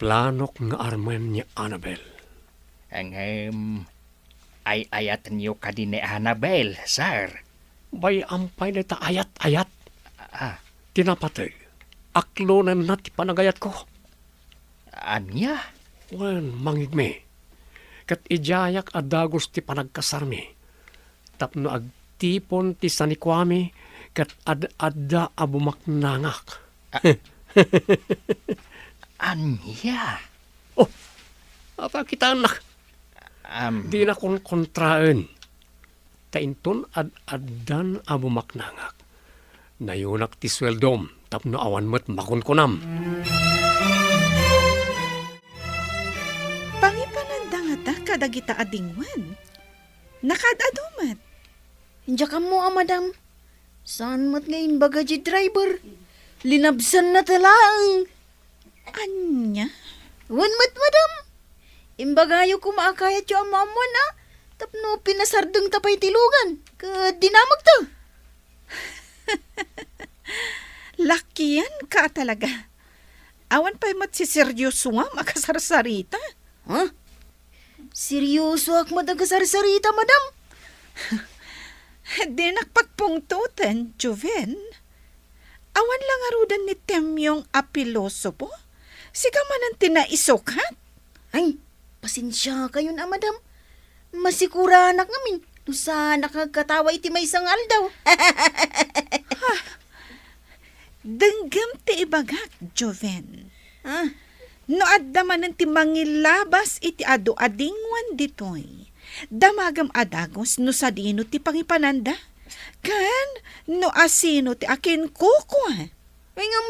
Planok nga armen ni Annabel. Ngem, ay-ayatenyo kadi ni Annabel, sir? Bay-am pay dayta ayat-ayat. Ah. Ti napateg, aklonenna ti panagayatko. Ania? Wen, mangngegmi. Ket idiayak a dagus ti panagkasarmi tapno agtipon ti sanikuami ket ad-adda a bumaknangak. Ah. Ania? Oh, apay kitaennak? Am. Dina konkontraen. Ta inton ad-addan a bumaknangak, nayunak ti sueldom tapno awan met makunkunam. Pangipananda ngata kadagita a dingwen. Nakaad-adu met. Diak ammo a, madam. Saan met nga imbaga ti driver? Linabsanna ta laeng. Ania? Wen met, madam. Imbagayo koma a kayatyo a maammoan a tapno pinasardengta pay ti lugan ket dinamagta. Lakianka a talaga. Awan pay met siseryosoam a kasarsarita. Ha? Seryosoak met a kasarsarita, madam. Dinak pagpungtoten, Joven. Awan la ngaruden ni Temyong a pilosopo? Sika manen ti naisukat? Ay, pasensiakayon a, madam. Masikuranak ngamin no saannak nga agkatawa iti maysa nga aldaw. Ha? Denggem ti ibagak, Joven. Ah. No adda manen ti mangilabas iti adu a dingwen ditoy, damagem a dagus no sadino ti pangipananda, ken no asino ti akinkukua. Ay, ngem,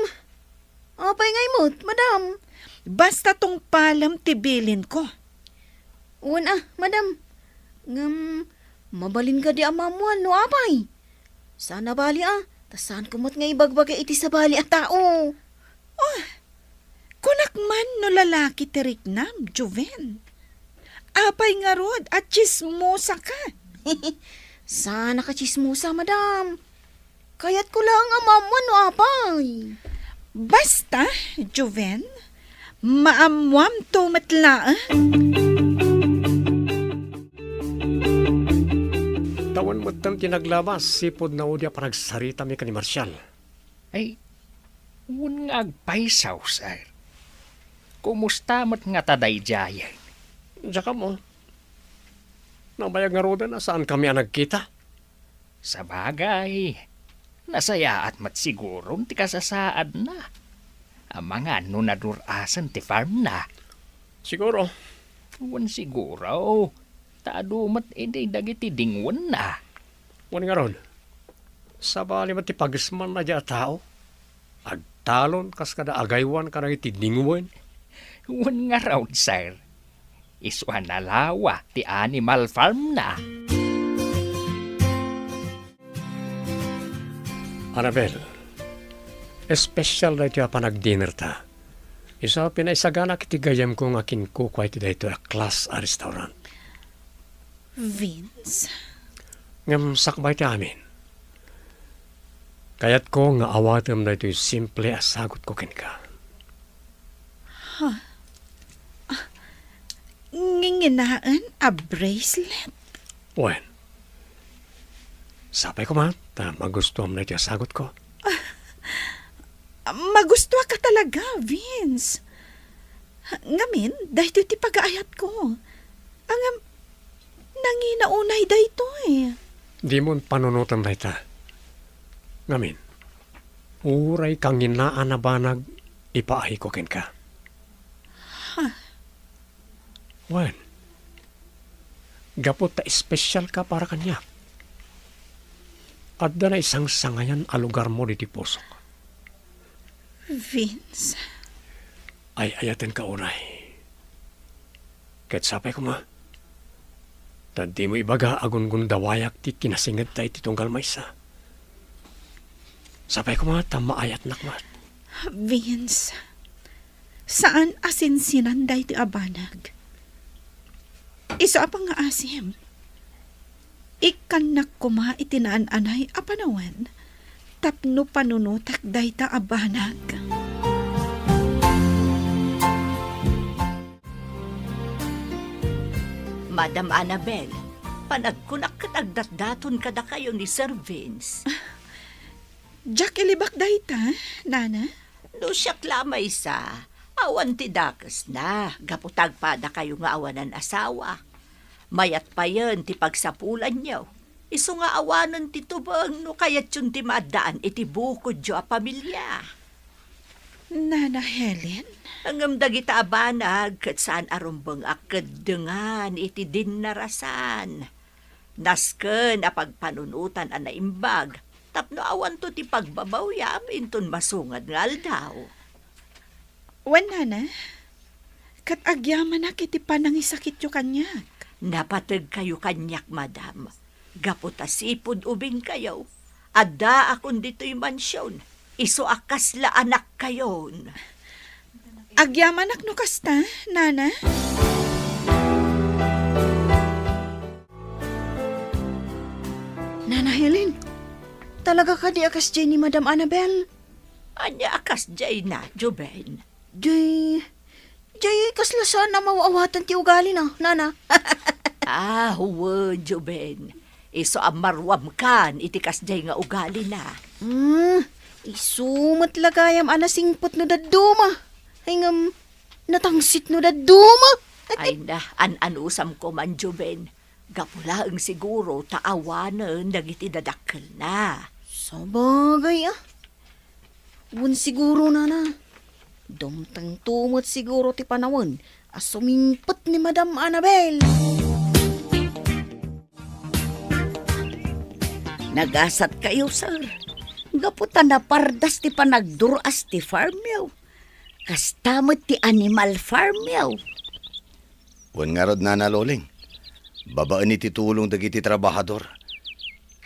apay ngay met, madam? Basta tungpalem ti bilinko. Wen a, madam. Ngem, mabalin kadi a maammoan no apay? Saan a bali a, ta saanko met nga ibagbaga iti sabali a tao. Oh, kunak man no lalaki ti riknam, Joven. Apay ngarud a tsismosaka? Saanak a tsismosa, madam. Kayatko laeng a maammoan no apay. Basta, Joven, maammoamto met laeng. Awan metten ti naglabas sipud naudi a panagsaritami ken ni Marcial. Ay, wen nga agpayso, sir. Kumusta met ngata daydiayen? Diak ammo. Nabayag ngaruden a saankami a nagkita. Sabagay, nasayaat met siguron ti kasasaadna. Amangan no nadur-asen ti farmna. Siguro. Wen siguro, ta adu met idi dagiti dingwenna. Wen ngarud, sabali met ti pagismanna diay a tao. Ag- talon kas kada agaywan kadagiti dingwen. Wen ngarud, sir. Isu a nalawa ti animal farm na. Annabel, espesyal daytoy a panagdinerta. Isu a pinaisaganak iti gayyemko nga kinkukua iti daytoy a class a restaurant. Vince. Ngem sakbay ti amin, kayatko nga awatem daytoy simple a sagutko kenka. Huh? Ah, nginginaen a bracelet? Wen, sapay koma ta magustuam daytoy a sagutko. Magustuaka talaga, Vince. Ngamin, daytoy ti pagaayatko. Ngem, nangina unay daytoy. Dimon panunoten dayta. Ngamin, uray kanginaan a banag ipaayko kenka. Huh? Wen, gapu ta espesyalka para kaniak, adda naisangsangayan a lugarmo ditoy pusok. Vince. Ay-ayatenka unay. Ket sapay koma, ta dimo ibaga a gungundawayak ti kinasingedta iti tunggal maysa. Sapay koma ta maayatnak met. Vince, saan a sinsinan daytoy a banag. Isu a pangngaasim, ikkannak koma iti naan-anay a panawen tapno panunotak dayta a banag. Madam Annabel, panagkunak ket agdatdaton kadakayo ni Sir Vince. Diak ilibak dayta, Nana. No siak la maysa, awan ti dakesna, gapu ta agpadakayo nga awanan asawa. Mayat payen ti pagsapulanyo. Isu nga awanen ti tubeng no kayatyon ti maaddaan iti bukodyo a pamilia. Nana Helen? Ngem dagita a banag ket saan a rumbeng a keddengan iti dinnarasan. Nasken a pagpanunotan a naimbag tapno awanto ti pagbabawyam inton masungad nga aldaw. Wen, Nana, ket agyamanak iti panangisakityo kaniak. Napategkayo kaniak, madam, gapu ta sipud ubingkayo, addaakon ditoy mansion, isu a kasla anakkayon. Agyamanak no kasta, Nana. Nana Helen, talaga kadi a kasdiay ni Madam Annabel? Ania a kasdiayna, Joven? Jay, jay, kasla saan a maw-awatan ti ugalina, Nana. Ah, wen, Joven. Isu a maruamkan iti kasdiay nga ugalina. Hmm, isu met la gayam a nasingpet no dadduma. Ay ngem, natangsit no dadduma. Ay na, an-anusam koman, Joven. Gapu laeng siguro ta awanen dagiti dadakkelna. Sabagay, ah. Wen siguro, Nana. Dumtengto met siguro ti panawen a sumingpet ni Madam Annabel. Nagasat kayo, sir. Gapu ta napardas ti panagdur-as ti farmyo. Kasta met ti animal farmyo. Wen ngarud, Nana Loling, babaen iti tulong dagiti trabahador,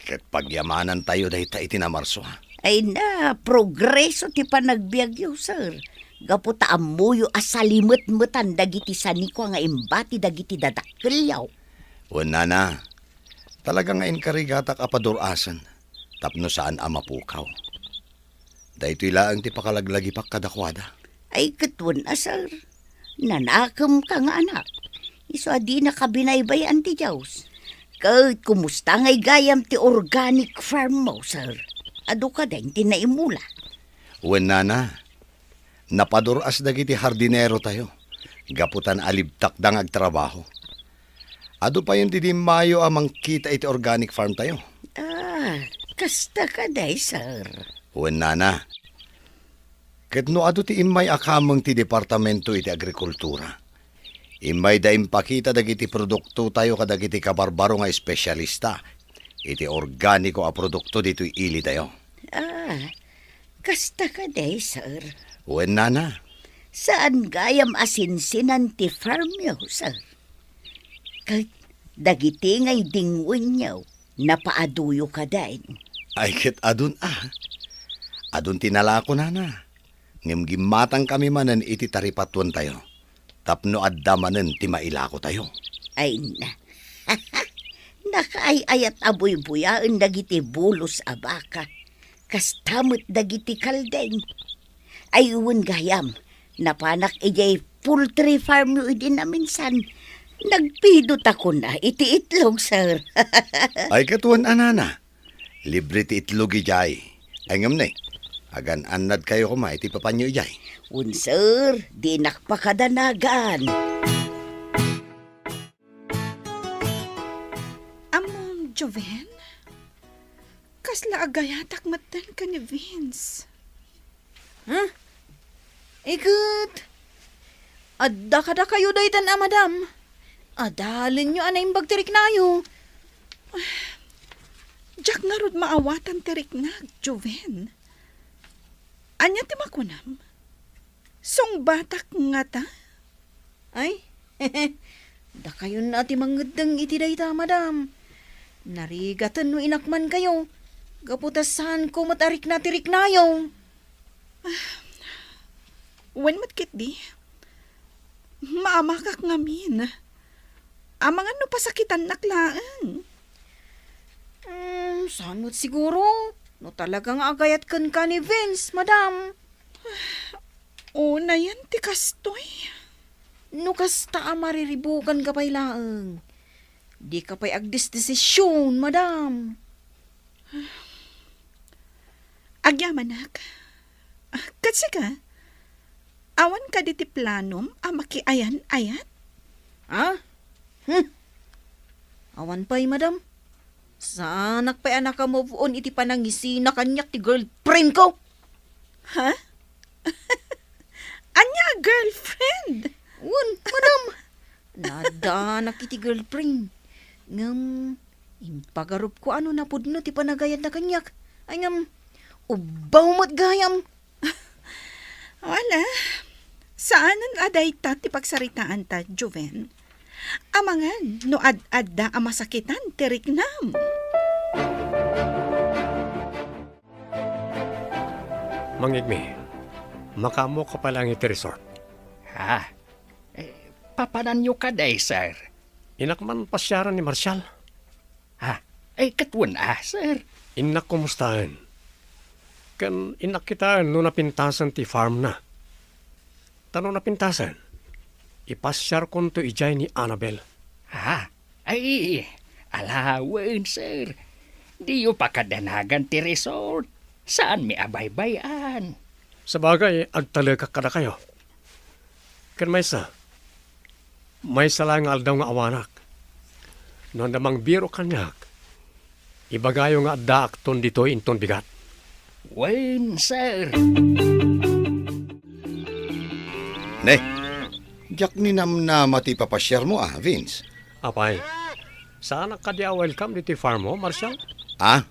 ket pagyamanantayo dayta iti namarso. Ay na, progreso ti panagbiagyo, sir. Gapu ta ammoyo a salimetmetan dagiti sanikua nga imbati dagiti dadakkelyo. Wen, Nana, talaga nga inkarigatak a padur-asen tapno saan a mapukaw. Daytoy laeng ti pakalaglagipak kadakuada. Ay, ket wen a, sir. Nanakemka nga anak. Isu a dinaka binaybay-an ti Dios. Ket kumusta ngay gayam ti organic farm mo, sir? Adu kadi ti naimula? Wen, Nana, napadur-as dagiti hardinero tayo, gapu ta naalibtakda nga agtrabaho. Adu payen ti dimmayo a mangkita iti organic farm tayo. Ah, kasta kadi, sir. Wen, Nana. Ket no adu ti immay a kameng ti Departamento iti Agrikultura, immayda impakita dagiti produktotayo kadagiti kabarbaro nga espesialista iti organiko a produkto ditoy ilidayo. Ah, Kasta kadi, sir? Wen, nana. Saan gayam a sinsinan ti farmyo, sir? Ket dagiti nga idingwenyo, napaaduyo kadin? Ay, ket adun a. Adun ti nalako, nana. Ngem gimmatangkami manen iti taripatuentayo tapno adda manen ti mailakotayo. Ay na. Nakaay-ayat a buybuyaen dagiti bulos a baka. Kasta met dagiti kalding. Ay, wen gayam, napanak idiay poultry farm yo idi naminsan. Nagpidot a kuna iti itlog, sir. Ay, ket wen a, nana. Libre ti itlog idiay. Ay, ngem ne, agan-annadkayo koma iti papanyo idiay. Wen, sir, dinak pakadanagan. Ammom, Joven? Kasla agayatak metten ken ni Vince. Huh? Iket, adda kadakayo daytan a madam. Adalenyo a naimbag ti riknayo. Diak ngarud maawatan ti riknak, Joven. Ania ti makunam? Sungbatak ngata? Ay, dakayon a ti mangeddeng iti dayta, madam. Narigaten no inakmankayo, gapu ta saanko met a rikna ti riknayo. Wen met ketdi, maamakak ngamin. Amangan no pasakitannak laeng. Hmm, saan met siguro? No talaga nga agayat kenka ni Vince, madam. Unayen ti kastoy. No kasta a mariribukanka pay laeng, dika pay agdesdesision, madam. Agyamanak. Ah, ket sika, awan kadi ti planom a makiayan-ayat? Ha? Hmm. Awan pay, madam. Saanak pay a naka-move on iti panangisina kaniak ti girlfriend ko. Ha? Ania a girlfriend? Wen, madam. Naaddanak iti girlfriend. Ngem, impagarupko a no napudno ti panagayatna kaniak. Ay ngem, ubbaw met gayam. Wala. Saanen a dayta ti pagsaritaanta, Joven. Amangan no ad-adda a masakitan ti riknam. Mangngegmi, makaammoka pay laeng iti resort. Ha? Eh, papananyo kadi, sir? Innak man pasiaren ni Marshall. Ha? Eh, ket wen a, sir? Innak kumustaen. Ken innak kitaen no napintasen ti farmna. Ta no napintasen, ipasiarkonto idiay ni Annabel. Ha? Ay, ala wen, sir. Diyo pakadanagan ti resort. Saanmi a baybay-an. Sabagay, agtalekak kadakayo. Ken maysa, maysa laeng nga aldaw nga awanak. No adda mangbiro kaniak, ibagayo nga addaakton ditoy inton bigat. Wen, sir. Ne, diak ninamnama ti ipapasiarmo a, Vince. Apay, saanak kadi a welcome ditoy farmmo, Marshall? Ah,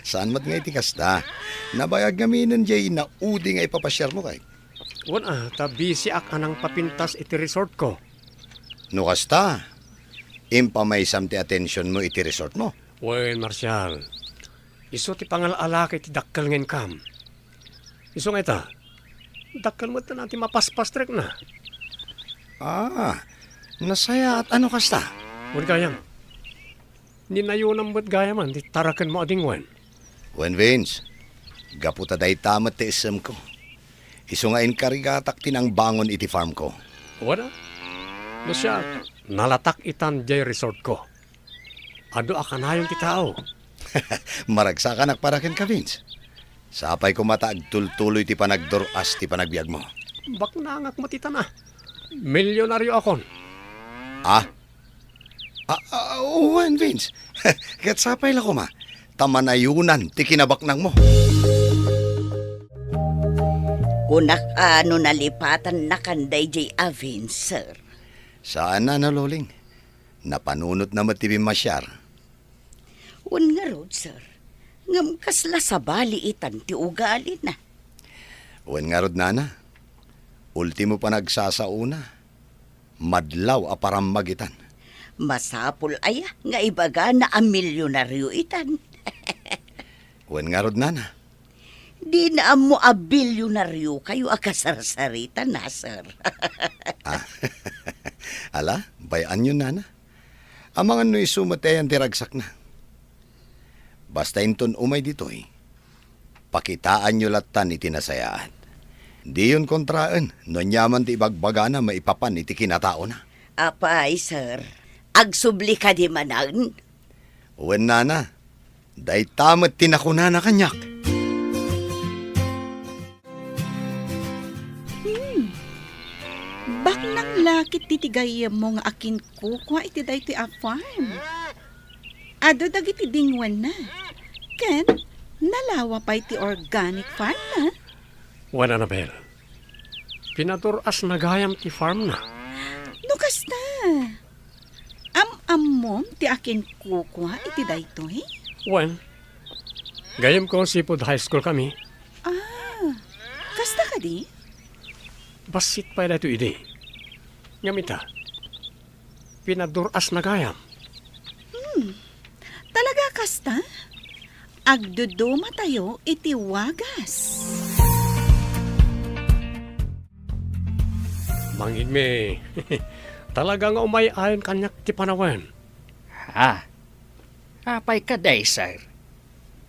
saan met nga iti kasta. Nabayag ngaminen diay naudi nga ipapasiarmo kay. Wen a, ta busyak a nangpapintas iti resortko. No kasta, impamaysam ti atensionmo iti resortmo. Wen, Marshall, isu ti pangal-alaka iti dakkel nga income. Isu nga ita, dakkel met ti mapaspastrikna. Ah, nasayaat a no kasta. Wen gayam, ninayonam met gayamen ti tarakenmo a dingwen. Wen, Vince, gapu ta dayta met ti issemko. Isu nga inkarigatak ti nangbangon iti farmko. Wen a, no siak, nalatak itan diay resortko. Adu a kanayon ti tao. Maragsakanak para kenka, Vince. Sapay koma ta agtultuloy ti panagdur-as ti panagbiagmo. Baknangak met itan a. Milyonarioakon. Ah? Ah, ah, wen, Vince. Ket sapay la koma. Ta manayonan ti kinabaknangmo. Kunak a no nalipatannakan daydiay a Vince, sir. Saan a, Loling. Napanunotna met ti bimmasiar. Wen ngarud, sir. Ngem kasla sabali itan ti ugalina. Wen ngarud, nana, ultimo panagsasaona, madlaw a parammagitan. Masapul aya nga ibagana a milyonaryo itan? Wen ngarud, nana. Dina ammo a bilyonaryokayo a kasarsarita, sir. Ah, ala, bay-anyo, nana. Amangan no isu met ayan ti ragsakna. Basta inton umay ditoy, pakitaanyo lattan iti nasayaat. Diyon kontraen no aniaman ti ibagbagana maipapan iti kinataona. Apay, sir, agsubli kadi manen? Wen, nana, dayta met ti nakunana kaniak. Hmm. Baknang la ket ti gayyemmo nga akinkukua iti daytoy a farm. Adu dagiti dingwenna. Ken nalawa pay ti organic farm na. Wen, Annabel, pinadur-asna gayam ti farm na. No kasta, am-ammom ti akinkukua iti daytoy? Wen, gayyemko seafood high school kami. Ah, kasta kadi? Bassit pay daytoy idi. Ngem ita, pinadur-asna gayam. Hmm. Talaga kasta? Agdudumatayo iti wagas. Mang Igme, talaga nga umay-ayon kaniak ti panawen. Ha? Apay kadi, sir?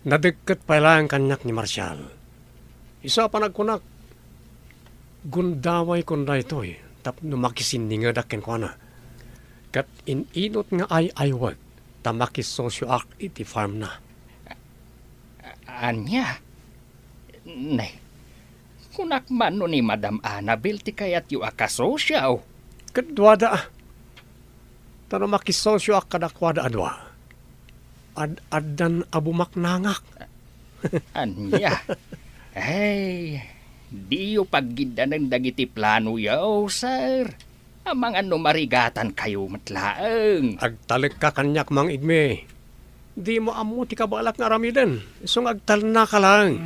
Nadekket pay laeng kaniak ni Marshall. Isu a panagkunak, gundawayko daytoy tapno makisinningedak kenkuana. Ket in-inut nga ay-aywek ta makisosioak iti farmna. Ania? Ne, kunak man no ni Madam Annabel ti kayatyo a kasosio. Ket duada, a. Ta no makisosioak kadakuada a dua, ad-addan a bumaknangak. Ania? Ay, diyo paggiddanen dagiti planoyo, sir. Amangan no marigatankayo met laeng. Agtalekka kaniak, Mang Igme. Dimo ammo ti kabaelak nga aramiden, isu nga agtalnaka laeng.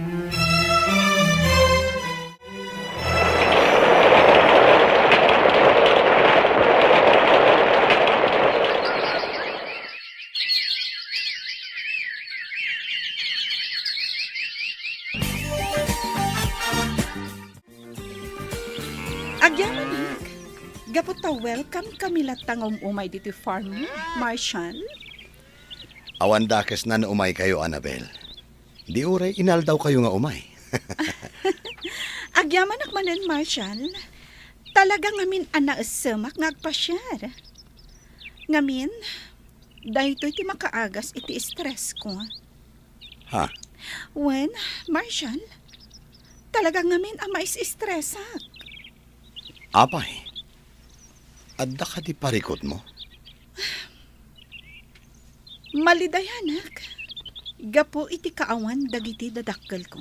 Agyamanak, gapu ta welcome kami latta nga um-umay ditoy farm, Marshall. Awan dakesna no umaykayo, Annabel. Di uray inaldawkayo nga umay. Agyamanak manen, Marshall. Talaga ngamin a naessemak nga agpasiar. Ngamin, daytoy ti makaagas iti stress ko. Ha? Wen, Marshall, talaga ngamin a mais-stressak. Apay, adda kadi parikutmo? Malidayanak, gapu iti kaawan dagiti dadakkelko.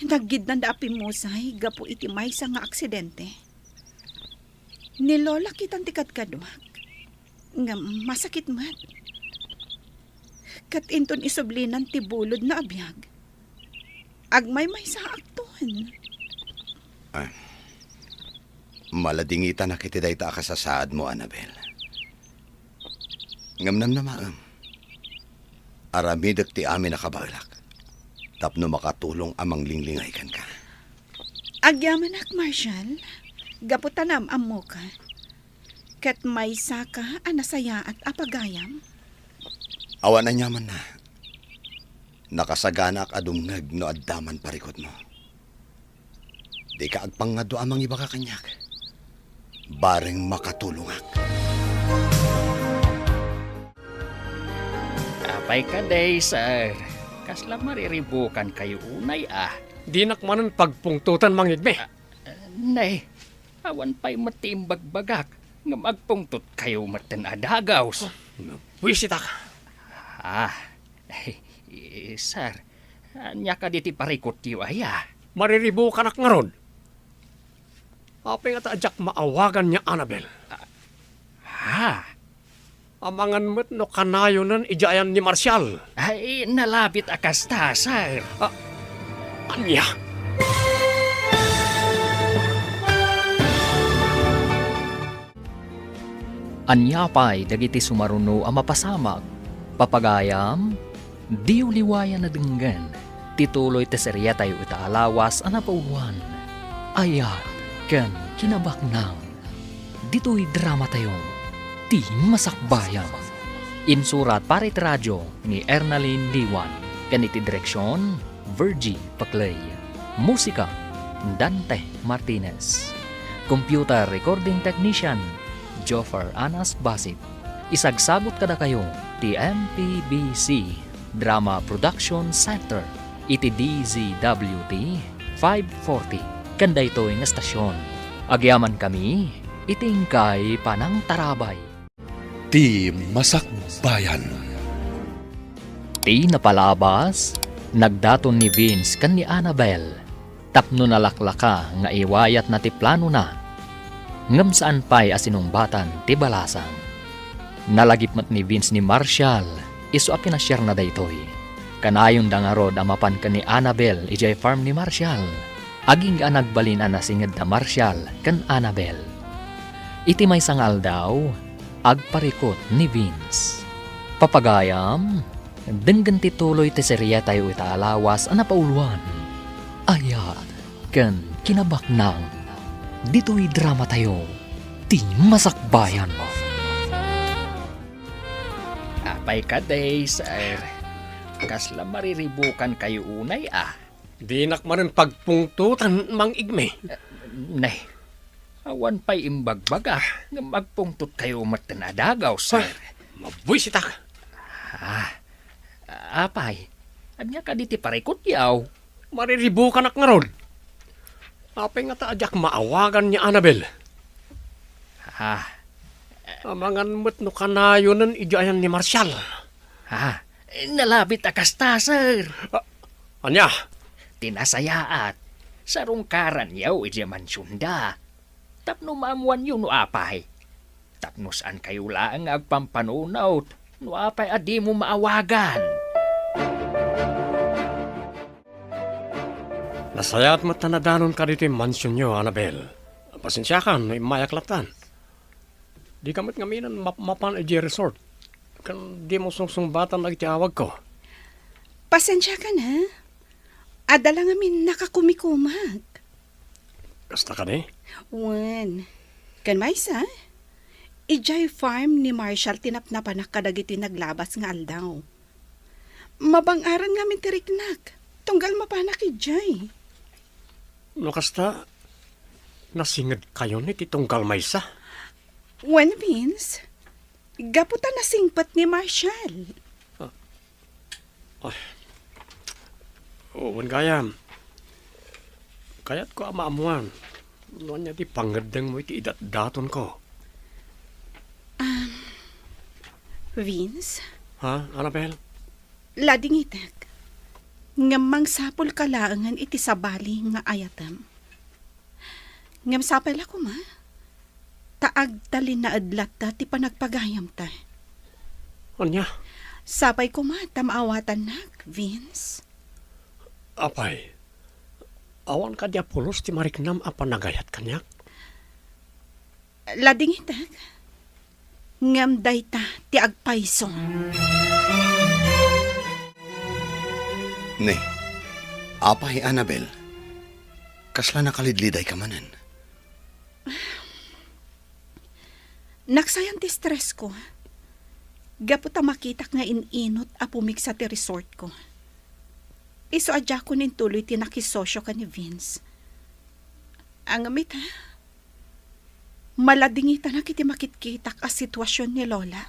Naggidnanda a pimmusay gapu iti maysa nga aksidente. Ni Lola kitan ti kadkaduak, ngem masakit met. Ket inton isublinan ti bulodna a biag, agmaymaysaakton. Ah, maladingitanak iti dayta a kasasaadmo, Annabel. Ngem namnamaem, aramidek ti amin a kabaelak tapno makatulong a manglinglingay kenka. Agyamanak, Marshall, gapu ta naam-ammoka. Ket maysaka a nasayaat a pagayam? Awan aniamanna. Nakasaganaak a dumngeg no adda man parikutmo. Dika agpangngaddua a mangibaga kaniak. Bareng makatulongak. Apay kadi, sir? Kasla mariribukankayo unay, a? Dinak manen pagpungtotan, Mang Igme. Ah, nay, awan pay met ti imbagbagak ngem agpungtotkayo metten a dagus. Buisitak. Ah, sir, ania kadi ti parikutyo aya? Mariribukanak ngarud. Apay ngata a diak maawagan ni Annabel? Ah, ha? Amangan met no kanayonen idiay ayan ni Marshall. Ay, nalabit a kasta, sir. Ah, ania? Ania pay dagiti sumaruno a mapasamak? Papagayam, diyo liwayan a denggen ti tuloy ti seriatayo ita a lawas a napauloan, Ayat ken Kinabaknang. Ditoy dramatayo, Ti Masakbayan. Insurat para iti radio ni Ernalyn Liwan ken iti direksion, Virgie Paclay. Musika, Dante Martinez. Computer recording technician, Joffer Anas Basit. Isagsagut kadakayo ti M P B C Drama Production Center iti D Z W T five forty ken daytoy nga estasion. Agyamankami iti inkay panangtarabay. Ti Masakbayan. Ti napalabas, nagdaton ni Vince ken ni Annabel tapno nalaklaka nga iwayatna ti planona. Ngem saan pay a sinungbatan ti balasang. Nalagip met ni Vince ni Marshall isu a pinasiarna daytoy. Kanayonda ngarud a mapan ken ni Annabel idiay farm ni Marshall. Agingga a nagbalin a nasinged da Marshall ken Annabel. Iti maysa nga aldaw, agparikut ni Vince. Papagayam, denggen ti tuloy ti serietayo ita a lawas a napauloan, Ayat ken Kinabaknang. Ditoy dramatayo, Ti Masakbayan. Apay kadi, sir? Kasla mariribukankayo unay, a? Dinak manen pagpungtotan, Mang Igme. Eh, ne, awan pay imbagbaga nga agpungtotkayo met ten a dagaw, sir. Ah, mabuisitak. Ah, apay, ania kadi ti parikutyo? Mariribukanak ngarud. Apay ngata a diak maawagan ni Annabel? Ah. Amangan met no kanayonen idiay ayan ni Marshall. Ah, nalabit a kasta, sir. Ah, ania? Ti nasayaat, sarungkaranyo idiay mansionda. Tapno maammoanyo no apay. Tapno saankayo laeng nga agpampanunot no apay a dimo maawagan. Nasayaat met a nadanonka ditoy mansionyo, Annabel. Pasensiakan no immayak lattan. Dika met ngamin a map-, mapan idiay resort ken dimo sungsungbatan dagiti awagko. Pasensiakan, ha? Adda la ngamin nakakumikumag. Kasta kadi? Wen. Ken maysa, idiay farm ni Marshall ti napnapanak kadagiti naglabas nga aldaw. Mabang-aran ngamin ti riknak, tunggal mapanak idiay. No kasta, nasingedkayon iti tunggal maysa? Wen, Vince, gapu ta nasingpet ni Marshall. Ah. Ay. Oh, wen gayam. Kayatko a maammoan no ania ti pangngeddengmo iti idatdatonko. Um, Vince? Ha, Annabel? Ladingitek. Ngem mangsapulka laengen iti sabali nga ayatem. Ngem sapay la koma, ta agtalinaed latta ti panagpagayamta. Ania? Sapay koma ta maawatannak, Vince. Apay, awan kadi a pulos ti mariknam a panagayat kaniak? Ladingitek, ngem dayta ti agpayso. Ne, apay, Annabel, kasla nakalidlidayka manen? Naksayan ti stressko. Gapu ta makitak nga in-inot a pumigsa ti resortko. Isu a diakon intuloy ti nakisosio ken ni Vince. Ngem ita, maladingitanak iti makitkitak a situasion ni Lola.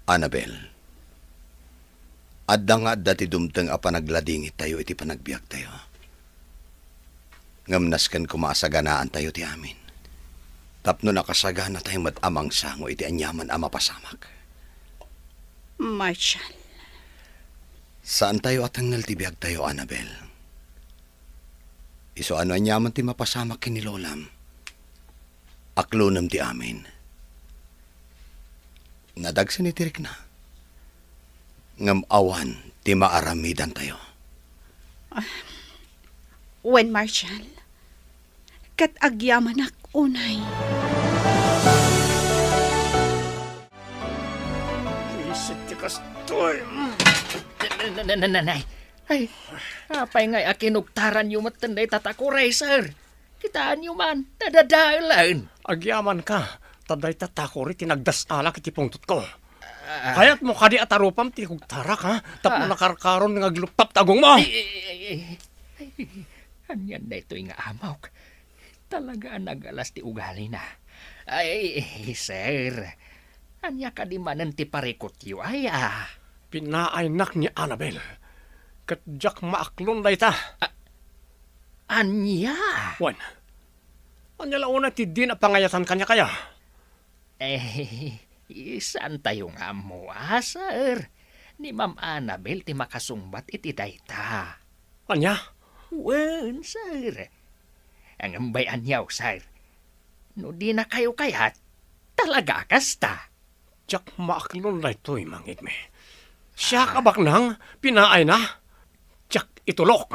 Annabel, adda nga adda ti dumteng a panagladingittayo iti panagbiagtayo. Ngem nasken koma a saganaantayo ti amin, tapno nakasaganatayo met a mangsango iti aniaman a mapasamak. Marshall. Saantayo a tengngel ti biagtayo, Annabel. Isu a no aniaman ti mapasamak ken ni Lolam, aklonem ti amin. Nadagsen iti rikna. Ngem awan ti maaramidantayo. Ah, wen, Marshal, ket agyamanak unay. Isit ti kastoy. Na-, na-, na-, na-, nanay. Ay, apay ngay a kinugtaranyo metten dayta takoray, sir? Kitaenyo man, nadadaelan. Agyamanka, ta dayta takori ti nagdas-alak iti pungtotko. Ah. Kayatmo kadi a tarupam ti kugtarak, ha? Tapno Ah. nakarkaron nga agluptap ti agongmo. Ay, ay, ay, ay. Ay, anian daytoy nga amok? Talaga a nagalas ti ugalina. Ay, sir, ania kadi manen ti parikutyo, aya? Pinaaynak ni Annabel. Ket diak maaklon dayta. A-, ania? Wen, ania la unay ti dina pangayatan kaniak, aya? Eh, saantayo nga ammo, a, sir. Ni Ma'am Annabel ti makasungbat iti dayta. Ania? Wen, sir. Ngem bay-anyo, sir. No dinakayo kayat, talaga a kasta. Diak maaklon daytoy, mangngegmi. Siak a Ah. baknang, pinaayna, diak itulok.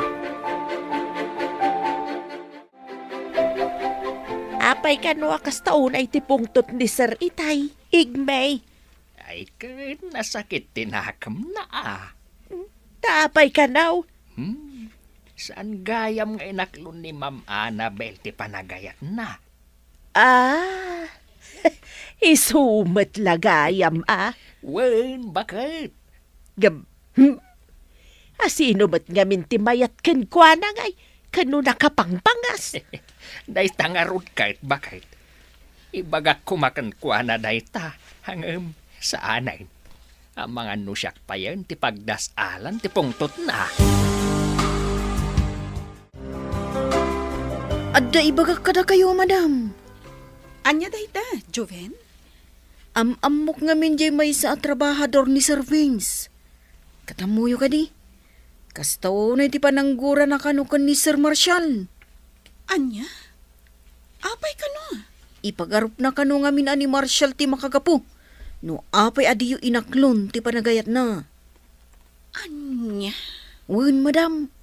Apay kano a kasta unay ti pungtot ni Sir Itay, Igmay? Ay, ket nasakit ti nakemna, a. Ta apay kano? Hmm, saan gayam nga inaklon ni Ma'am Annabel ti panagayatna? Ah, isu met la gayam, a. Wen, baket. Gab-, hmm. Asino met ngamin ti mayat kenkuana ngay, kano nakapangpangas? Dayta ngarud ket, baket. Ibagak koma kenkuana dayta, ngem saanen. Amangan no siak payen ti pagdas-alan ti pungtotna. Adda ibagak kadakayo, madam. Ania dayta, Joven? Am-ammok ngamin diay maysa a trabahador ni Sir Vince. Ket ammoyo kadi, kasta unay ti pananggurana kano ken ni Sir Marshall. Ania? Apay kano? Ipagarupna kano ngamin a ni Marshall ti makagapu no apay a diyo inaklon ti panagayatna. Ania? Wen, madam.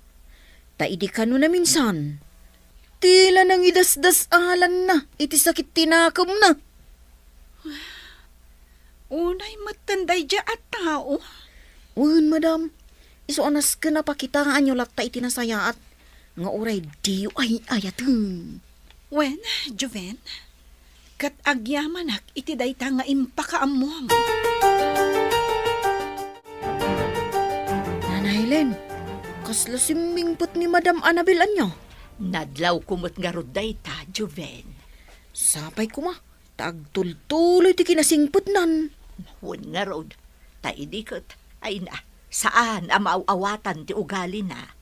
Ta idi kano naminsan, ti la nangidasdas-alanna iti sakit ti nakemna. Unay metten daydiay a tao? Wen, madam. Isu a nasken a pakitaanyo latta iti nasayaat nga uray diyo ay-ayaten. Wen, Joven, ket agyamanak iti dayta nga impakaammom. Nana Helen, kasla simmingpet ni Madam Annabel ania? Nadlawko met ngarud dayta, Joven. Sapay koma, ta agtultuloy ti kinasingpetnan. Wen ngarud, ta idi ket, ay na, saan a maaw-awatan ti ugalina.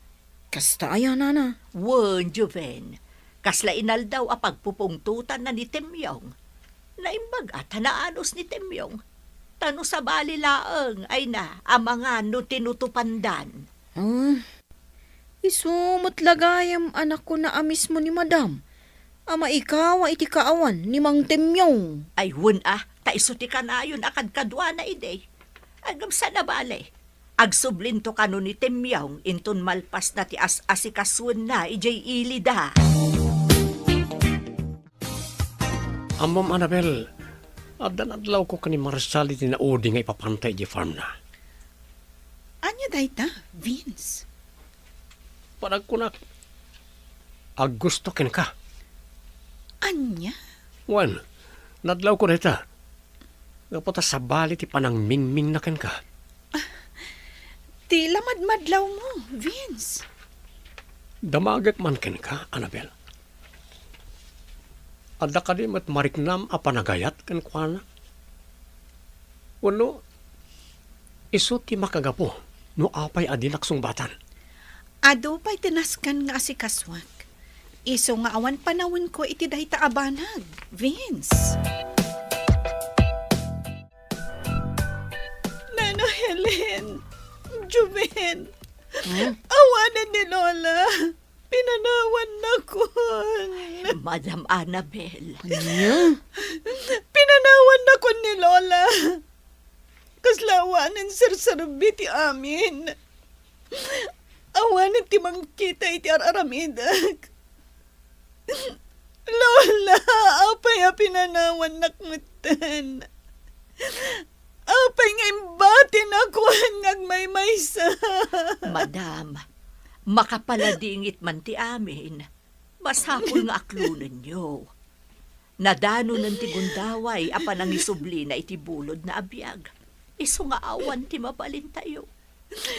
Kasta aya, nana? Wen, Joven. Kasla inaldaw a pagpupungtotanna ni Temyong. Naimbag a ta naanus ni Temyong. Ta no sabali laeng, ay na, amangan no tinutupandan. Ah, isu met la gayam a nakuna a mismo ni Madam a maikawa iti kaawan ni Mang Temyong. Ay, wen a, ta isu ti kanayon a kadkaduana idi. Ngem saan a bale. Agsublinto kano ni Temyong inton malpasna ti as-asikasuenna idiay ilida. Ammom, Annabel, adda nadlawko ken ni Marshall iti naudi nga ipapanta idiay farmna. Ania dayta, Vince? Panagkunak, aggusto kenka. Ania? Wen, nadlawko dayta. Gapu ta sabali ti panangmingmingna kenka. Ah, ti la madmadlawmo, Vince. Damagek man kenka, Annabel. Adda kadi met mariknam a panagayat kenkuana? Wenno, isu ti makagapu no apay a dinak sungbatan? Adu pay ti nasken nga asikasuak. Isu nga awan panawenko iti dayta a banag, Vince. Nana Helen, Joven, Hmm? Awanen ni Lola. Pinanawannakon. Madam Annabel. Ania? Pinanawannakon ni Lola. serbi ti amin. Awanen ti mangkita iti ar-aramidek. Lola, apay a pinanawannak metten? Apay nga imbatinnak wen nga agmaymaysa? Madam, makapaladingit man ti amin. Masapul nga aklonenyo. Nadanonen ti gundaway a panangisublina iti bulodna a biag. Isu nga awan ti mabalintayo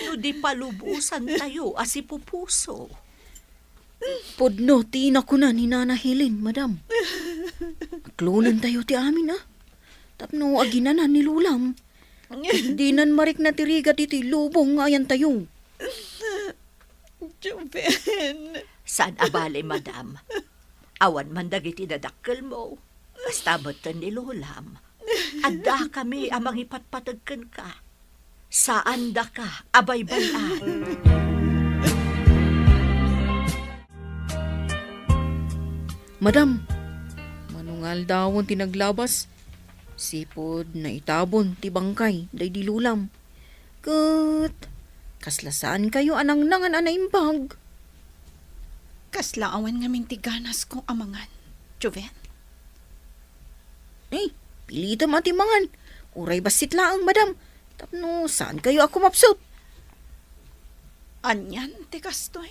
no di palubosantayo a sipupuso. Pudno ti nakuna ni Nana Helen, madam. Aklonentayo ti amin, a. Tapno aginana ni Lolam. Dinan marikna ti rigat iti lubong nga ayantayo. Joven. Saan a bale, madam. Awan man dagiti dadakkelmo. Kasta metten ni Lolam. Addakami a mangipatpateg kenka. Saandaka a baybay-an. Madam, mano nga aldawen ti naglabas, sipud naitabon ti bangkay daydi Lolam. Ket kasla saankayo a nangnangan a naimbag? Kasla awan ngamin ti ganasko a mangan, Joven. Ay, pilitem a ti mangan. Uray bassit laeng, madam. Tapno saankayo a kumapsut. Anian ti kastoy?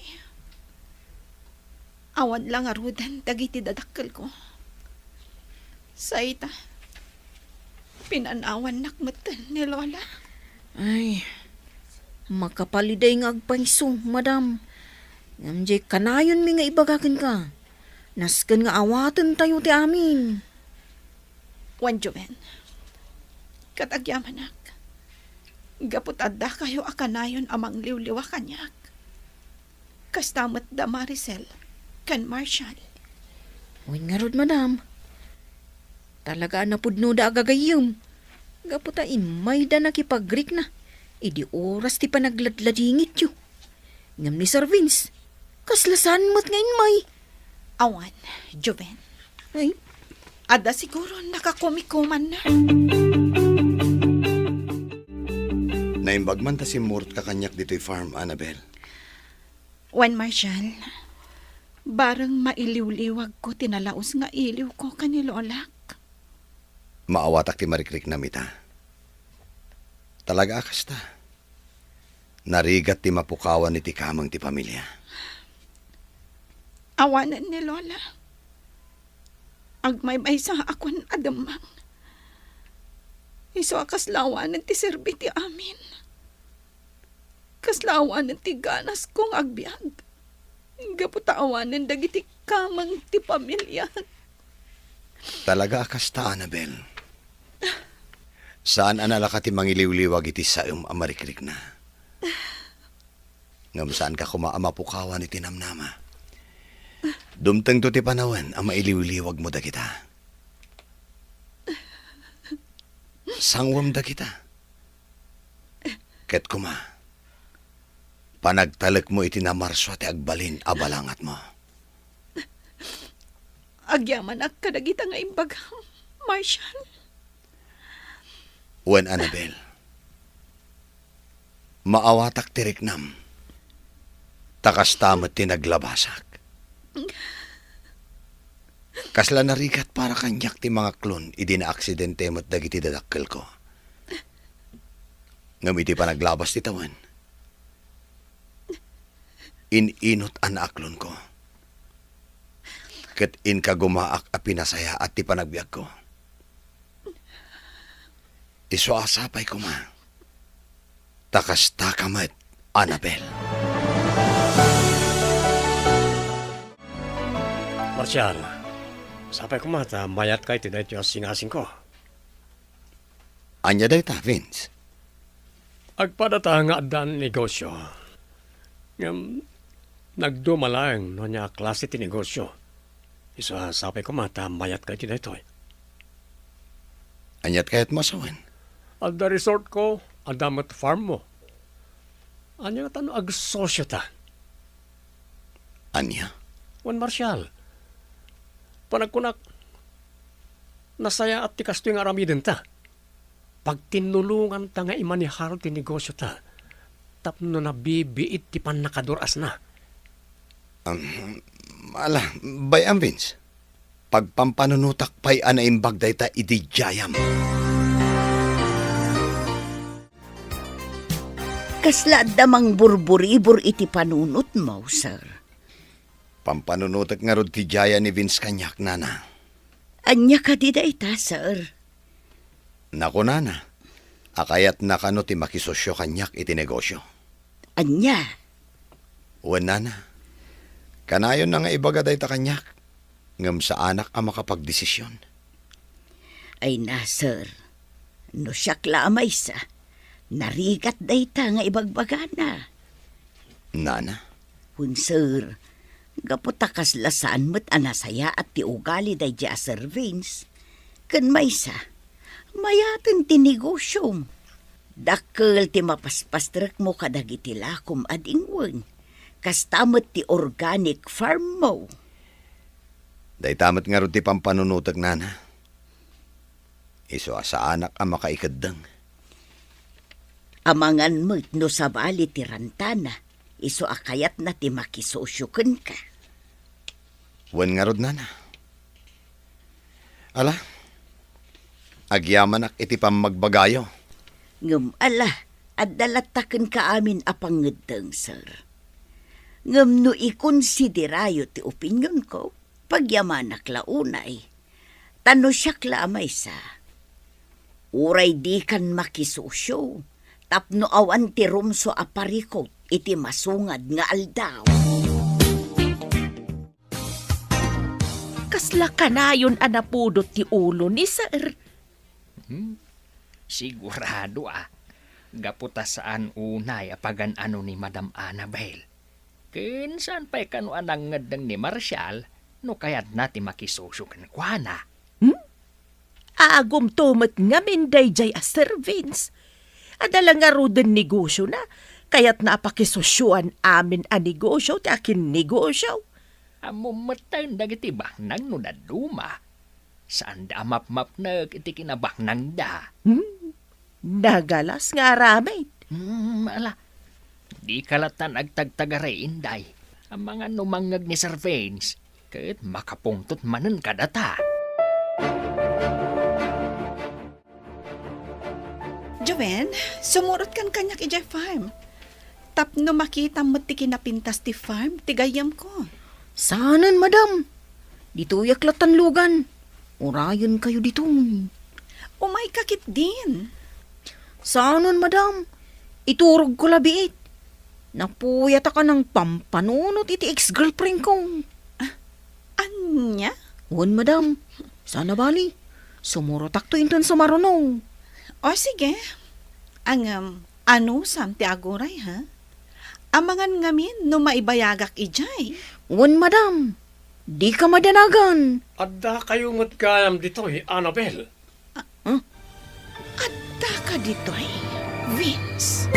Awan la ngaruden dagiti dadakkelko. Say ta, pinanawannak metten ni Lola. Ay, makapaliday nga agpayso, madam. Ngem diay kanayonmi nga ibaga kenka. Nasken nga awatentayo ti amin. Wen, Joven, ket agyamanak, gapu ta addakayo a kanayon a mangliwliwa kaniak. Kasta met da Maricel ken Marshall. Wen ngarud, madam. Talaga a napudnoda a gagayyem. Gapu ta immayda nakipagrikna idi oras ti panagladladingityo. Ngem ni Sir Vince, kasla saan met nga immay. Awan, Joven. Ay? Adda siguro nakakumikumanna. Naimbag man ta simmurotka kaniak ditoy farm, Annabel. Wen, Marshall, bareng mailiwliwagko ti nalaus nga iliwko ken ni Lolak. Maawatak ti marikriknam ita. Talaga a kasta. Narigat ti mapukawan iti kameng ti pamilia. Awanen ni Lola. Agmaymaysaak a kuan a demmang. Isu a kasla awanen ti serbi ti amin. Kasla awanen ti ganasko nga agbiag. Gapu ta awanen dagiti kameng ti pamiliak. Talaga a kasta, Annabel. Saan a nalaka ti mangiliwliwag iti saem a marikrikna. Ngem saanka koma a mapukawan iti namnama. Dumtengto ti panawen a mailiwliwagmo dagita. Sangwem dagita. Ket koma, panagtalekmo iti namarsua ti agbalin a balangatmo. Agyamanak kadagita nga imbagam, Marshall. Wen, Annabel, maawatak ti riknam, ta kasta met ti naglabasak. Kasla narigat para kaniak ti mangaklon idi naaksidente met dagiti dadakkelko. Ngem iti panaglabas ti tawen, in-inot a naaklonko. Ket inkagumaak a pinasayaat ti panagbiagko. Isu a sapay koma. Ta kastaka met, Annabel. Marshall, sapay koma ta mayatka iti daytoy a singasingko. Ania dayta, Vince? Agpadata nga addan negosio. Ngem nagduma laeng no ania a klase ti negosio. Isu a sapay koma ta mayatka iti daytoy. Aniat kayatmo a sawen? Adda resortko, adda met farmmo. Ania ngata no agsosiota? Ania? Wen, Marshall, panagkunak, nasayaat ti kastoy nga aramidenta. pagtinnulonganta nga imanehar ti negosiota tapno nabibiit ti pannakadur-asna. Um, ala, bay-am, Vince. Pagpampanunotak pay a naimbag dayta idi diayam. Kasla adda mangburburibor iti panunotmo, sir? Pampanunotek ngarud ti diayan ni Vince kaniak, nana. Ania kadi dayta, sir? Nakunana a kayatna kano ti makisosio kaniak iti negosio. Ania? Wen, nana. Kanayonna nga ibaga dayta kaniak, ngem saanak a makapagdesision. Ay na, sir. No siak la a maysa, narigat dayta nga ibagbagana. Nana? Wen, sir. Gapu ta kasla saan met a nasayaat ti ugali daydiay a Sir Vince. Ken maysa, mayaten ti negosiom. Dakkel ti mapaspastrekmo kadagiti lakom a dingwen. Kasta met ti organic farm mo. Dayta met ngarud ti pampanunotek, nana. Isu a saanak a makaikeddeng. Amangan met no sabali ti rantana, isu a kayatna ti makisosio kenka. Wen ngarud, nana. Ala, agyamanak iti pammagbagayo. Ngem ala, adda latta kenka amin a pangngeddeng, sir. Ngem no ikonsiderayo ti opinionko, pagyamanak la unay. Ta no siak la a maysa, uray dikan makisosio tapno awan ti rumsua a parikut iti masungad nga aldaw. Kasla kanayon a napudot ti ulo ni sir. Hmm? Sigurado a. Gapu ta saan unay a pagan-ano ni Madam Annabel. Ken saan pay kano a nangngeddeng ni Marshall no kayatna ti makisosio kenkuana. Hmm? Agumto met ngamin daydiay a Sir Vince. Adda la ngaruden negosiona, kayatna a pakisosioan amin a negosio ti akinnegosio. Ammom metten dagiti baknang no dadduma. Saanda a mapmapnek iti kinabangnangda. Hmm, nagalas nga aramid. Hmm, ala. Dika latta agtagtagari, Inday. Amangan no mangngeg ni Sir Vince, ket makapungtot manen kadata. Joven, sumurotkan kaniak idiay farm. Tapno makitam met ti kinapintas ti farm ti gayyemko. Saanen, madam. Ditoyak lattan lugan. Urayenkayo ditoy. Umayka ketdin. Saanen, madam. Iturogko la biit. Napuyatak a nangpampanunot iti ex-girlfriendko. Ah, ania? Wen, madam. Saan a bali. Sumurotakto inton sumaruno. O, sige. Ngem, anusam ti aguray, ha? Amangan ngamin no maibayagak idiay. Wen, madam. Dika madanagan. Addakayo met gayam ditoy, Annabel. Ah, hmm? Addaka ditoy, Vince.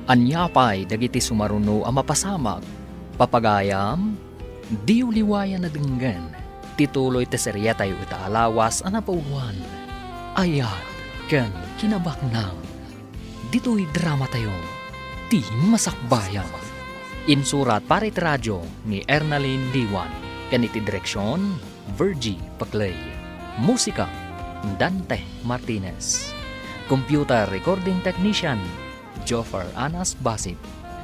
Ania pay dagiti sumaruno a mapasamak? Papagayam, diyo liwayan a denggen ti tuloy ti seriatayo ita a lawas a napauluan, Ayat ken Kinabaknang. Ditoy dramatayo, Ti Masakbayan. Insurat para iti radio ni Ernalyn Liwan ken iti direksion, Virgie Paclay. Musika, Dante Martinez. Computer recording technician, Joffer Anas Basit.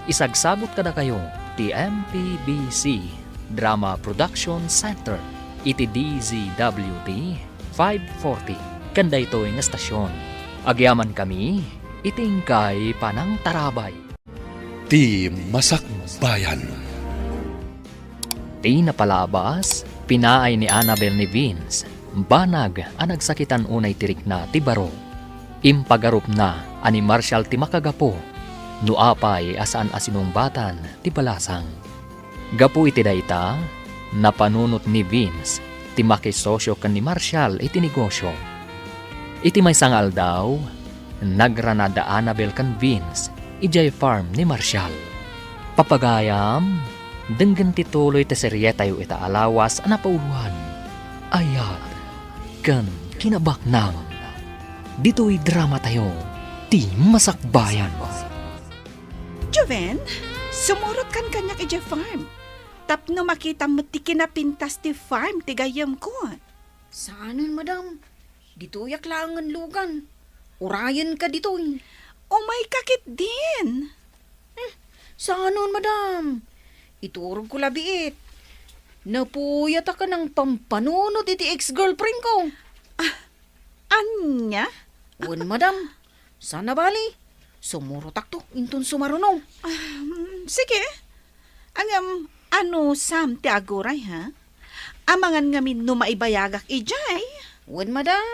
Isagsagut kadakayo ti M P B C Drama Production Center iti D Z W T five forty. Ken daytoy nga estasion, agyamankami iti inkay panangtarabay. Ti Masakbayan. Ti napalabas, pinaay ni Annabel ni Vince, banag a nagsakitan unay ti rikna ti baro. Impagarupna a ni Marshall ti makagapu, no apay a saan a sinungbatan ti balasang. Gapu iti dayta, napanunot ni Vince ti makisosio ken ni Marshall iti negosio. Iti maysa nga aldaw, nagrana da Annabel ken Vince idiay farm ni Marshall. Papagayam, Denggen ti tuloy ti serietayo ita a lawas a napauloan, Ayat ken Kinabaknang. Ditoy dramatayo, ti Masakbayan. Joven, sumurotkan kaniak idiay farm. Tapno makitam met ti kinapintas ti farm ti gayyemko. Saanen, madam. Ditoyak laengen lugan. Urayenka ditoy. Umayka ketdin. Hmm, saanen, madam. Iturogko la biit. Napuyatak a nangpampanunot iti ex-girlfriendko. Ah, ania? Wen, madam. Saan a bali, sumurotakto inton sumaruno. Ah, mm, sige. Ngem, anusam ti aguray, ha? Amangan ngamin no maibayagak idiay. Wen, madam,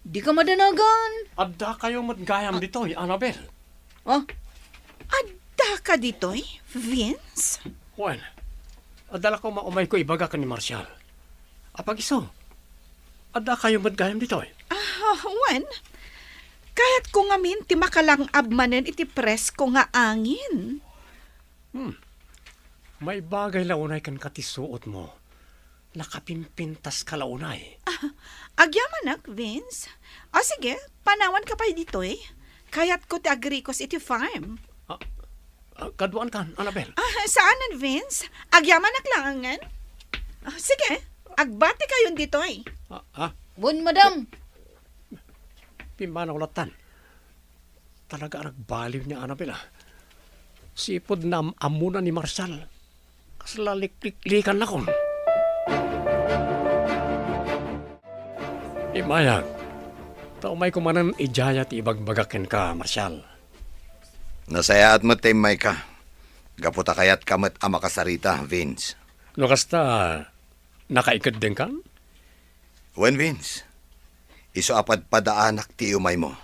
dika madanagan. Addakayo met gayam ditoy, Annabel. Ah? Addaka ditoy, Vince? Wen, adda la koma umayko ibaga ken ni Marshall. Apag-isu, addakayo met gayam ditoy? Ah, wen, kayatko ngamin ti makalang-ab manen iti presko nga angin. Hmm. Maibagay la unay kenka ti suotmo. Nakapimpintaska la unay. Ah, agyamanak, Vince. O sige, panawanka pay ditoy. Kayatko ti agrikos iti farm. Ah, ah, kaduaankan, Annabel. Ah, saanen, Vince. Agyamanak laengen. Ah, sige, agbatikayon ditoy. Ah, ah. Wen, madam. Pimmanaw lattan. Talaga a nagbaliw ni Annabel, ah. Sipud naam-ammona ni Marshall. Kasla likliklikanak. Immayak, ta umayko manen idiay ti ibagbagak kenka, Marshall. Nasayaat met ta immayka, gapu ta kayatka met a makasarita, Vince. No kasta, nakaikeddengkan? Wen, Vince. Isu a padpadaanak ti iumaymo.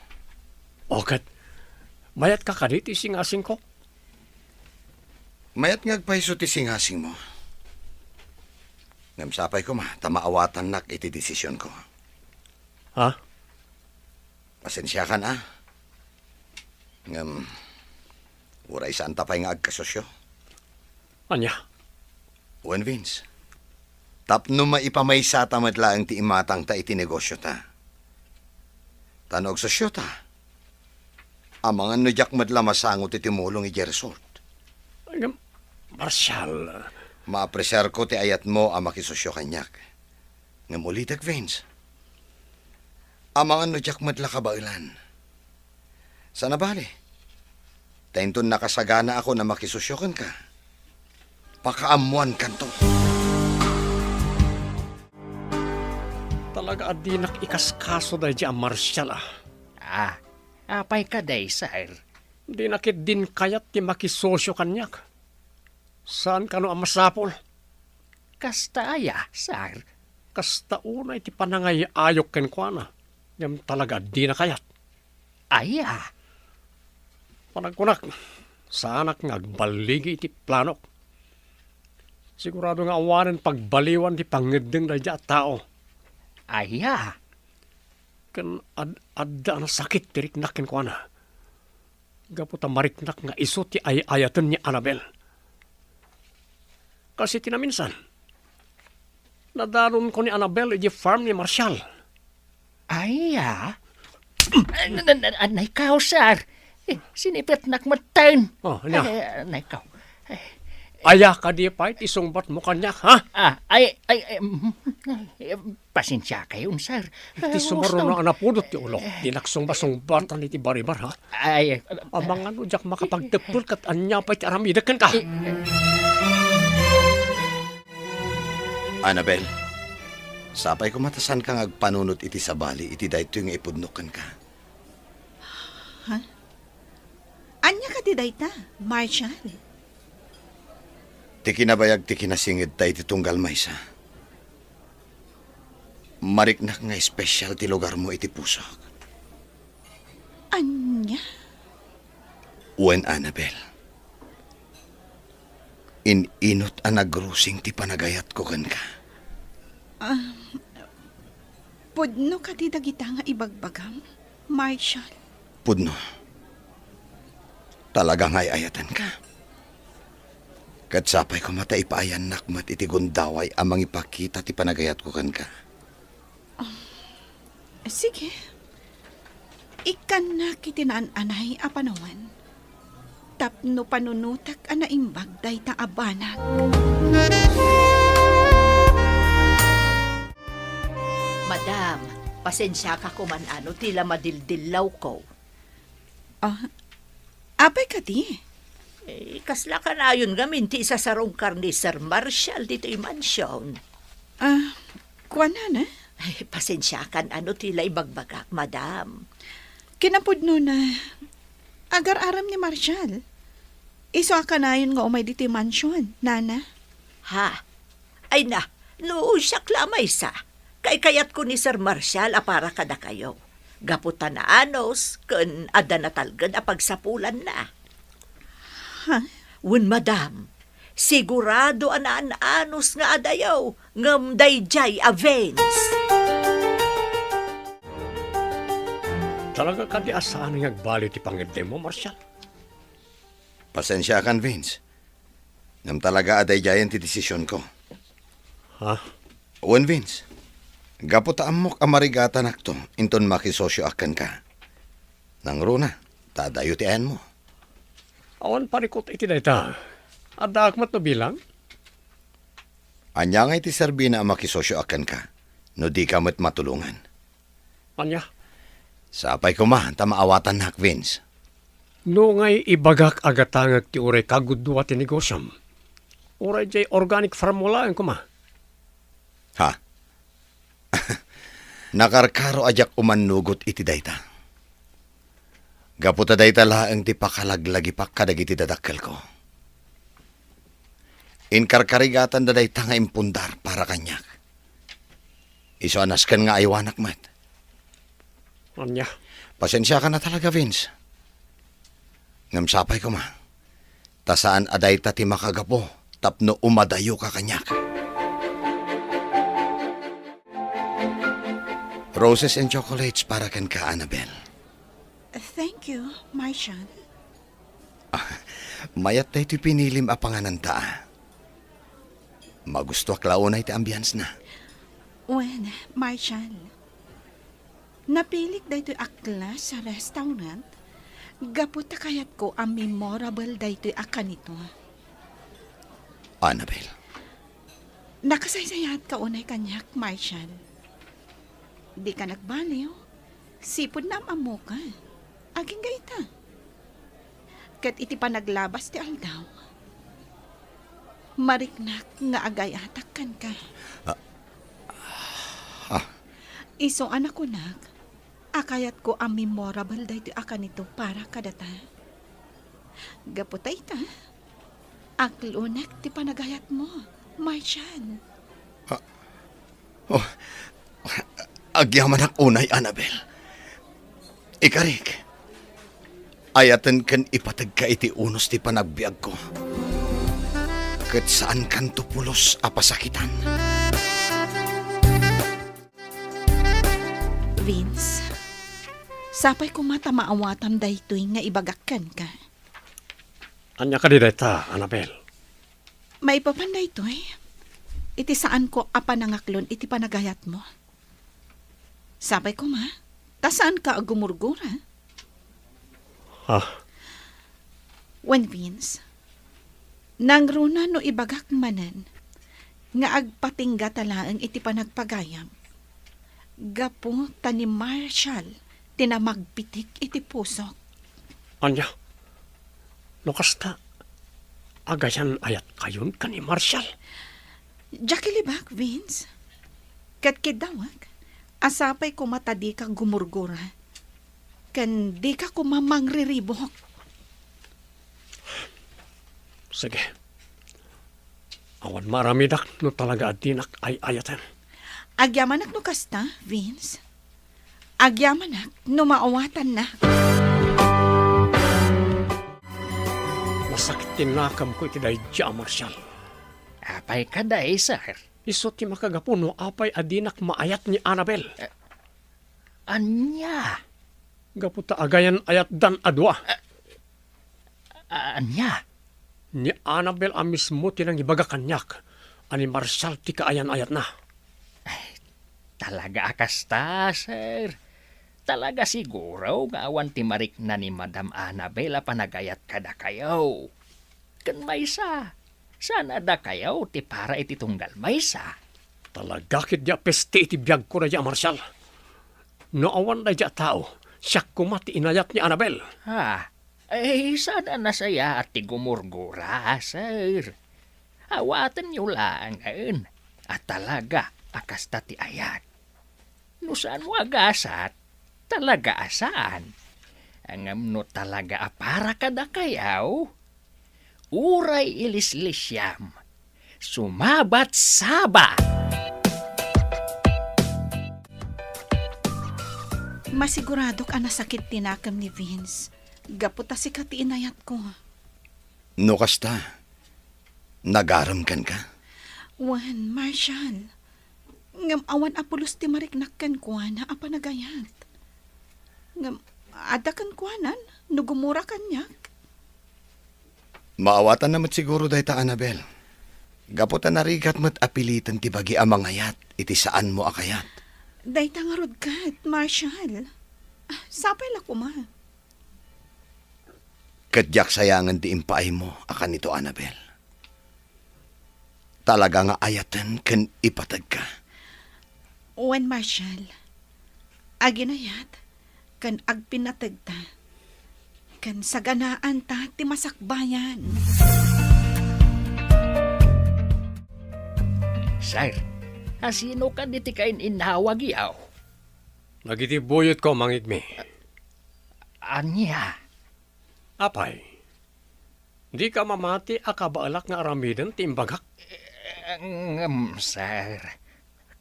O ket, mayatka kadi ti singasingko? Mayat nga agpayso ti singasingmo. Ngem sapay koma ta maawatannak iti desisionko. Ha? Pasensiakan, a. Ngem, uray saanta pay nga agkasosio. Ania? Wen, Vince. Tapno maipamaysata met laeng ti imatangta iti negosiota. Ta no agsosiota, amangan no diak met la masango ti tumulong idiay resort. Ngem, Marshall. Maapresiarko ti ayatmo a makisosio kaniak. Ngem ulitek, Vince. Amangan no diak met la kabaelan. Saan a bali, ta inton nakasaganaakon a makisosio kenka, pakaammoankanto. Talaga a dinak ikaskaso daydi a Marshall, a. Ah, apay kadi, sir? Dinak ketdin kayat ti makisosio kaniak. Saan kano a masapul? Kasta aya, sir? Kasta unay ti panangay-ayok kenkuana, ngem talaga a dina kayat. Aya? Panagkunak, saanak nga agballigi iti planok. Sigurado nga awanen pagbaliwan ti pangngeddeng daydi a tao. Aya? Ken ad-, adda a nasakit ti riknak kenkuana. Gapu ta mariknak nga isu ti ay-ayaten ni Annabel. Kas iti naminsan, nadanonko ni Annabel idiay farm ni Marshall. Aya? An-, an-, an-, anay kaw, sir. Eh, sinipetnak metten. Oh, ania? Eh, anay kaw. Eh, Aya kadi pay ti sungbatmo kaniak, ha? Ah, ay, ay, ay, mm, eh, pasensiakayon, sir. Iti sumaruno a napudot ti ulok, dinak sungba-sungbatan iti baribar, ha? Ay, ay, Amangan no diak makapagteppel ket ania pay ti aramidek kenka. Eh, Annabel, sapay koma ta saanka nga agpanunot iti sabali iti daytoy nga ipudnok kenka. Ha? Ania kadi dayta, Marshall? Ti kinabayag ti kinasingedta iti tunggal maysa. Mariknak nga espesyal ti lugarmo iti pusok. Ania? Wen, Annabel. In-inut a nagrusing ti panagayatko kenka. Ah, pudno kadi dagita nga ibagbagam, Marshall? Pudno. Talaga nga ay-ayatenka. Ket sapay koma ta ipaayannak met iti gundaway a mangipakita ti panagayatko kenka. Sige. Ikkannak iti naan-anay a panawen tapno panunotek a naimbag dayta a banag. Madam, pasensiaka koma no ti la madildillawko. Ah, apay kadi? Eh, kasla kanayon ngamin ti isasarungkar ni Sir Marshall ditoy mansion. Ah, kuanana? Ay, pasensiakan no ti la ibagbagak, madam. Kinapudnona, agar-aram ni Marshall. Isu a kanayon nga umay ditoy mansion, nana. Ha? Ay na, no siak la a maysa, kaikayatko ni Sir Marshall a para kadakayo. Gapu ta naanus ken adda natalged a pagsapulanna. Ha? Wen, madam, sigurado a naan-anus nga adayo, ngem daydiay a Vince. Talaga kadi a saan nga agbali ti pangiddemo, Marshall? Pasensiakan, Vince. Ngem talaga a daydiayen ti desisionko. Ha? Wen, Vince, gapu ta ammok a marigatanakto inton makisosioak kenka. Nangruna, ta adayo ti ayanmo. Awan parikut iti dayta. Addaak met no bilang? Ania ngay ti serbina a makisosioak kenka no dika met matulongan? Ania? Sapay koma ta maawatannak, Vince. No ngay ibagak a gatangek ti uray kagudua ti negosiom, uray diay organic farm mo laeng koma. Ha? Nakarkaro a diak umannugot iti dayta. Gapu ta dayta laeng ti pakalaglagipak kadagiti dadakkelko. Inkarkarigatanda dayta nga impundar para kaniak. Isu a nasken nga aywanak met. Ania? Pasensiakan a talaga, Vince. Ngem sapay koma, ta saan a dayta ti makagapu tapno umadayoka kaniak. Roses and chocolates para kenka, Annabel. Thank you, Marshall. Ah, mayat daytoy pinilim a pangananta, a. Magustoak la unay ti ambience na. Wen, Marshall, napilik daytoy a class a restaurant gapu ta kayatko a memorable daytoy a kanito. Annabel. Nakasaysayaatka unay kaniak, Marshall. Dika nagbaliw. Sipud naam-ammoka. Agingga ita. Ket iti panaglabas ti aldaw, mariknak nga agayatak kenka. Ah. Ah. Isu a nakunak a kayatko a memorable daytoy a kanito para kadata. Gapu ta ita, aklonek ti panagayatmo, Marshall. Ah. Oh, agyamanak unay, Annabel. Ikarik, ayaten ken ipategka iti unos ti panagbiagko. Ket saankanto pulos a pasakitan. Vince, sapay koma ta maawatam daytoy nga ibagak kenka. Ania kadi dayta, Annabel? Maipapan daytoy, iti saanko a panangaklon iti panagayatmo. Sapay koma, ta saanka a gumurgura. Ah. Wen, Vince, nangruna no ibagak manen nga agpatinggata laeng iti panagpagayam gapu ta ni Marshall ti namagpitik iti pusok. Ania? No kasta, agayan-ayatkayon ken ni Marshall? Diak ilibak, Vince. Ket kiddawek, a sapay koma ta dika gumurgura, ken dika koma mangriribuk. Sige. Awan maaramidak no talaga a dinak ay-ayaten. Agyamanak no kasta, Vince. Agyamanak no maawatannak. Nasakit ti nakemko iti daydiay a Marshall. Apay kadi, sir? Isu ti makagapu no apay a dinak maayat ni Annabel. Eh, ania? Gapu ta agayan-ayatdan a dua. Eh, ania? Ni Annabel a mismo ti nangibaga kaniak a ni Marshall ti kaayan-ayatna. Ay, talaga a kasta, sir. Talaga siguro nga awan ti marikna ni Madam Annabel a panagayat kadakayo. Ken maysa, saan a dakayo ti para iti tunggal maysa. Talaga ketdi a peste iti biagko daydiay a Marshall. No awan daydiay a tao, siak koma ti inayat ni Annabel. Ah, eh, saan a nasayaat ti gumurgura, sir? Awatenyo laengen a talaga a kasta ti ayat. No saanmo a gasat, talaga a saan. Ngem no talaga a para kadakayo, uray ilislisiam, sumabat saba! Masiguradok a nasakit ti nakem ni Vince, gapu ta sika ti inayatko. No kasta, nagarem kenka? Wen, Marshall. Ngem awan a pulos ti mariknak kenkuana a panagayat. Ngem adda kenkuanan no gumura kaniak. Maawatanna met siguro dayta, Annabel. Gapu ta narigat met a piliten ti bagi a mangayat iti saanmo a kayat. Dayta ngarud ket, Marshall. Ah, sapay la koma. Ket diak sayangen ti impaaymo a kanito, Annabel. Talaga nga ayaten ken ipategka. Wen, Marshall, aginayat ken agpinnategta, ken saganaanta ti masakbayan. Sir, asino kadi ti kain-innawagyo? Dagiti buyotko, Mang Igmi. Ania? Apay, dika mamati a kabaelak nga aramiden ti imbagak? Eh, ngem, sir,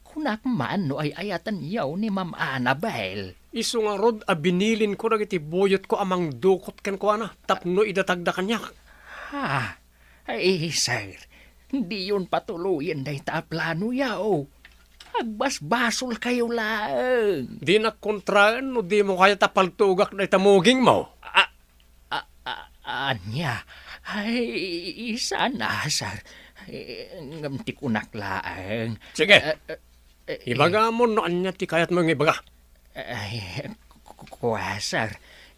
kunak man no ay-ayatenyo ni Ma'am Annabel. Isu ngarud a binilinko dagiti buyotko a mangdukot kenkuana tapno idatagda kaniak. Ha? Ay, sir, diyon patuloyen dayta a planoyo. Agbasbasolkayo laeng. Dinak kontraen no dimo kayat a paltugak dayta mugingmo. A, a, a, ania? Ay, sana, sir. Eh, ngem ti kunak laeng. Sige. Eh, eh, eh, Ibagamon no ania ti kayatmo nga ibaga. Ay, ku-, ku-, kua, sir.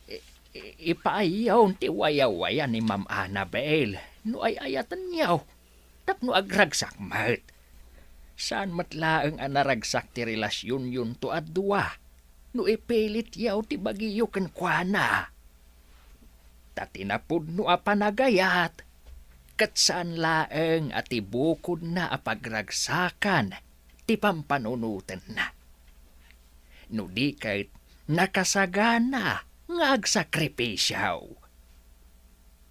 I-, i-, ipaayyon ti wayawaya ni Ma'am Annabel no ay-ayatenyo tapno agragsak met. Saan met laeng a naragsak ti relasionyon to a dua no ipilityo ti bagiyo kenkuana. Ta ti napudno a panagayat, ket saan laeng a ti bukodna a pagragsakan ti pampanunotenna. No di ket, nakasagana nga agsakripisio.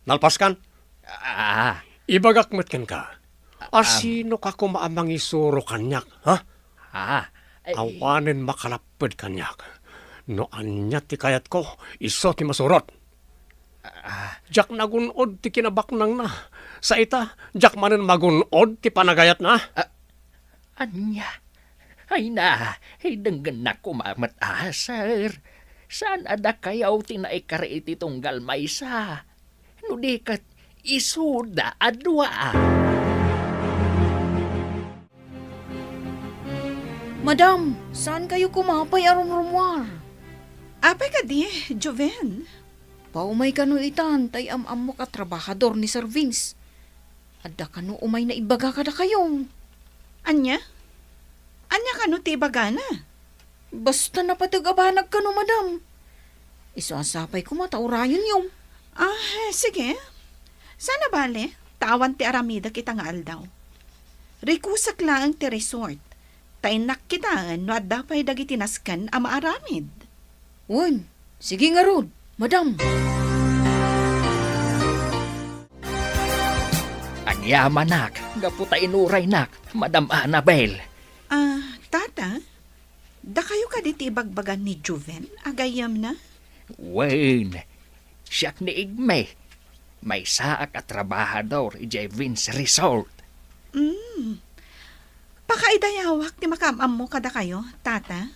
Nalpaskan? Ah. Ibagak met kenka, asino ka koma a mangisuro kaniak, ha? Ah. Ay. Awanen makalapped kaniak. No ania ti kayatko, isu ti masurot. Ah. Diak nagun-od ti kinabaknangna. Sa ita, diak manen magun-od ti panagayatna. Ah, ania? Ay na, ay denggennak koma met a, sir. Saan a dakayo ti naikari iti tunggal maysa? No di ket isuda a dua. Madam, saan kayo koma pay a rumrumuar? Apay kadi, Joven? Paumay kano itan, tay am-ammok a trabahador ni Sir Vince. Adda kano umay naibaga kadakayo. Ania? Ania kano ti ibagana? Basta napateg a banag kano, madam. Isu a sapay koma ta urayenyo. Ah, sige. Saan a bale, ta awan ti aramidek ita nga aldaw. Rikusek laeng ti resort. Ta innak kitaen no adda pay dagiti nasken a maaramid. Wen, sige ngarud, madam. Agyamanak, gapu ta inuraynak, Madam Annabel. Ah, tata, dakayo kadi ti ibagbaga ni Joven a gayyemna? Wen, siak ni Igme. Maysaak a trabahador idiay Vince Resort. Mm. Pakaidayawak ti makaam-ammo kadakayo, tata.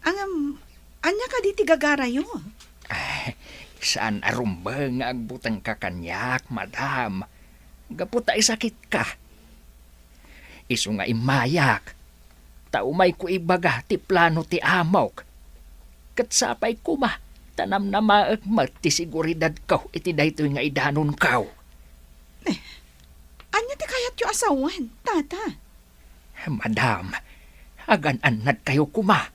Ngem, ania kadi ti gagarayo? Ay, saan a rumbeng nga agbutengka kaniak, madam. gapu ta isakitka. Isu nga immayak, ta umayko ibaga ti plano ti amok. Ket sapay koma ta namnamaek met ti seguridadko iti daytoy nga idanonko. Eh, ania ti kayatyo a sawen, Tata? Madam, agan-annadkayo koma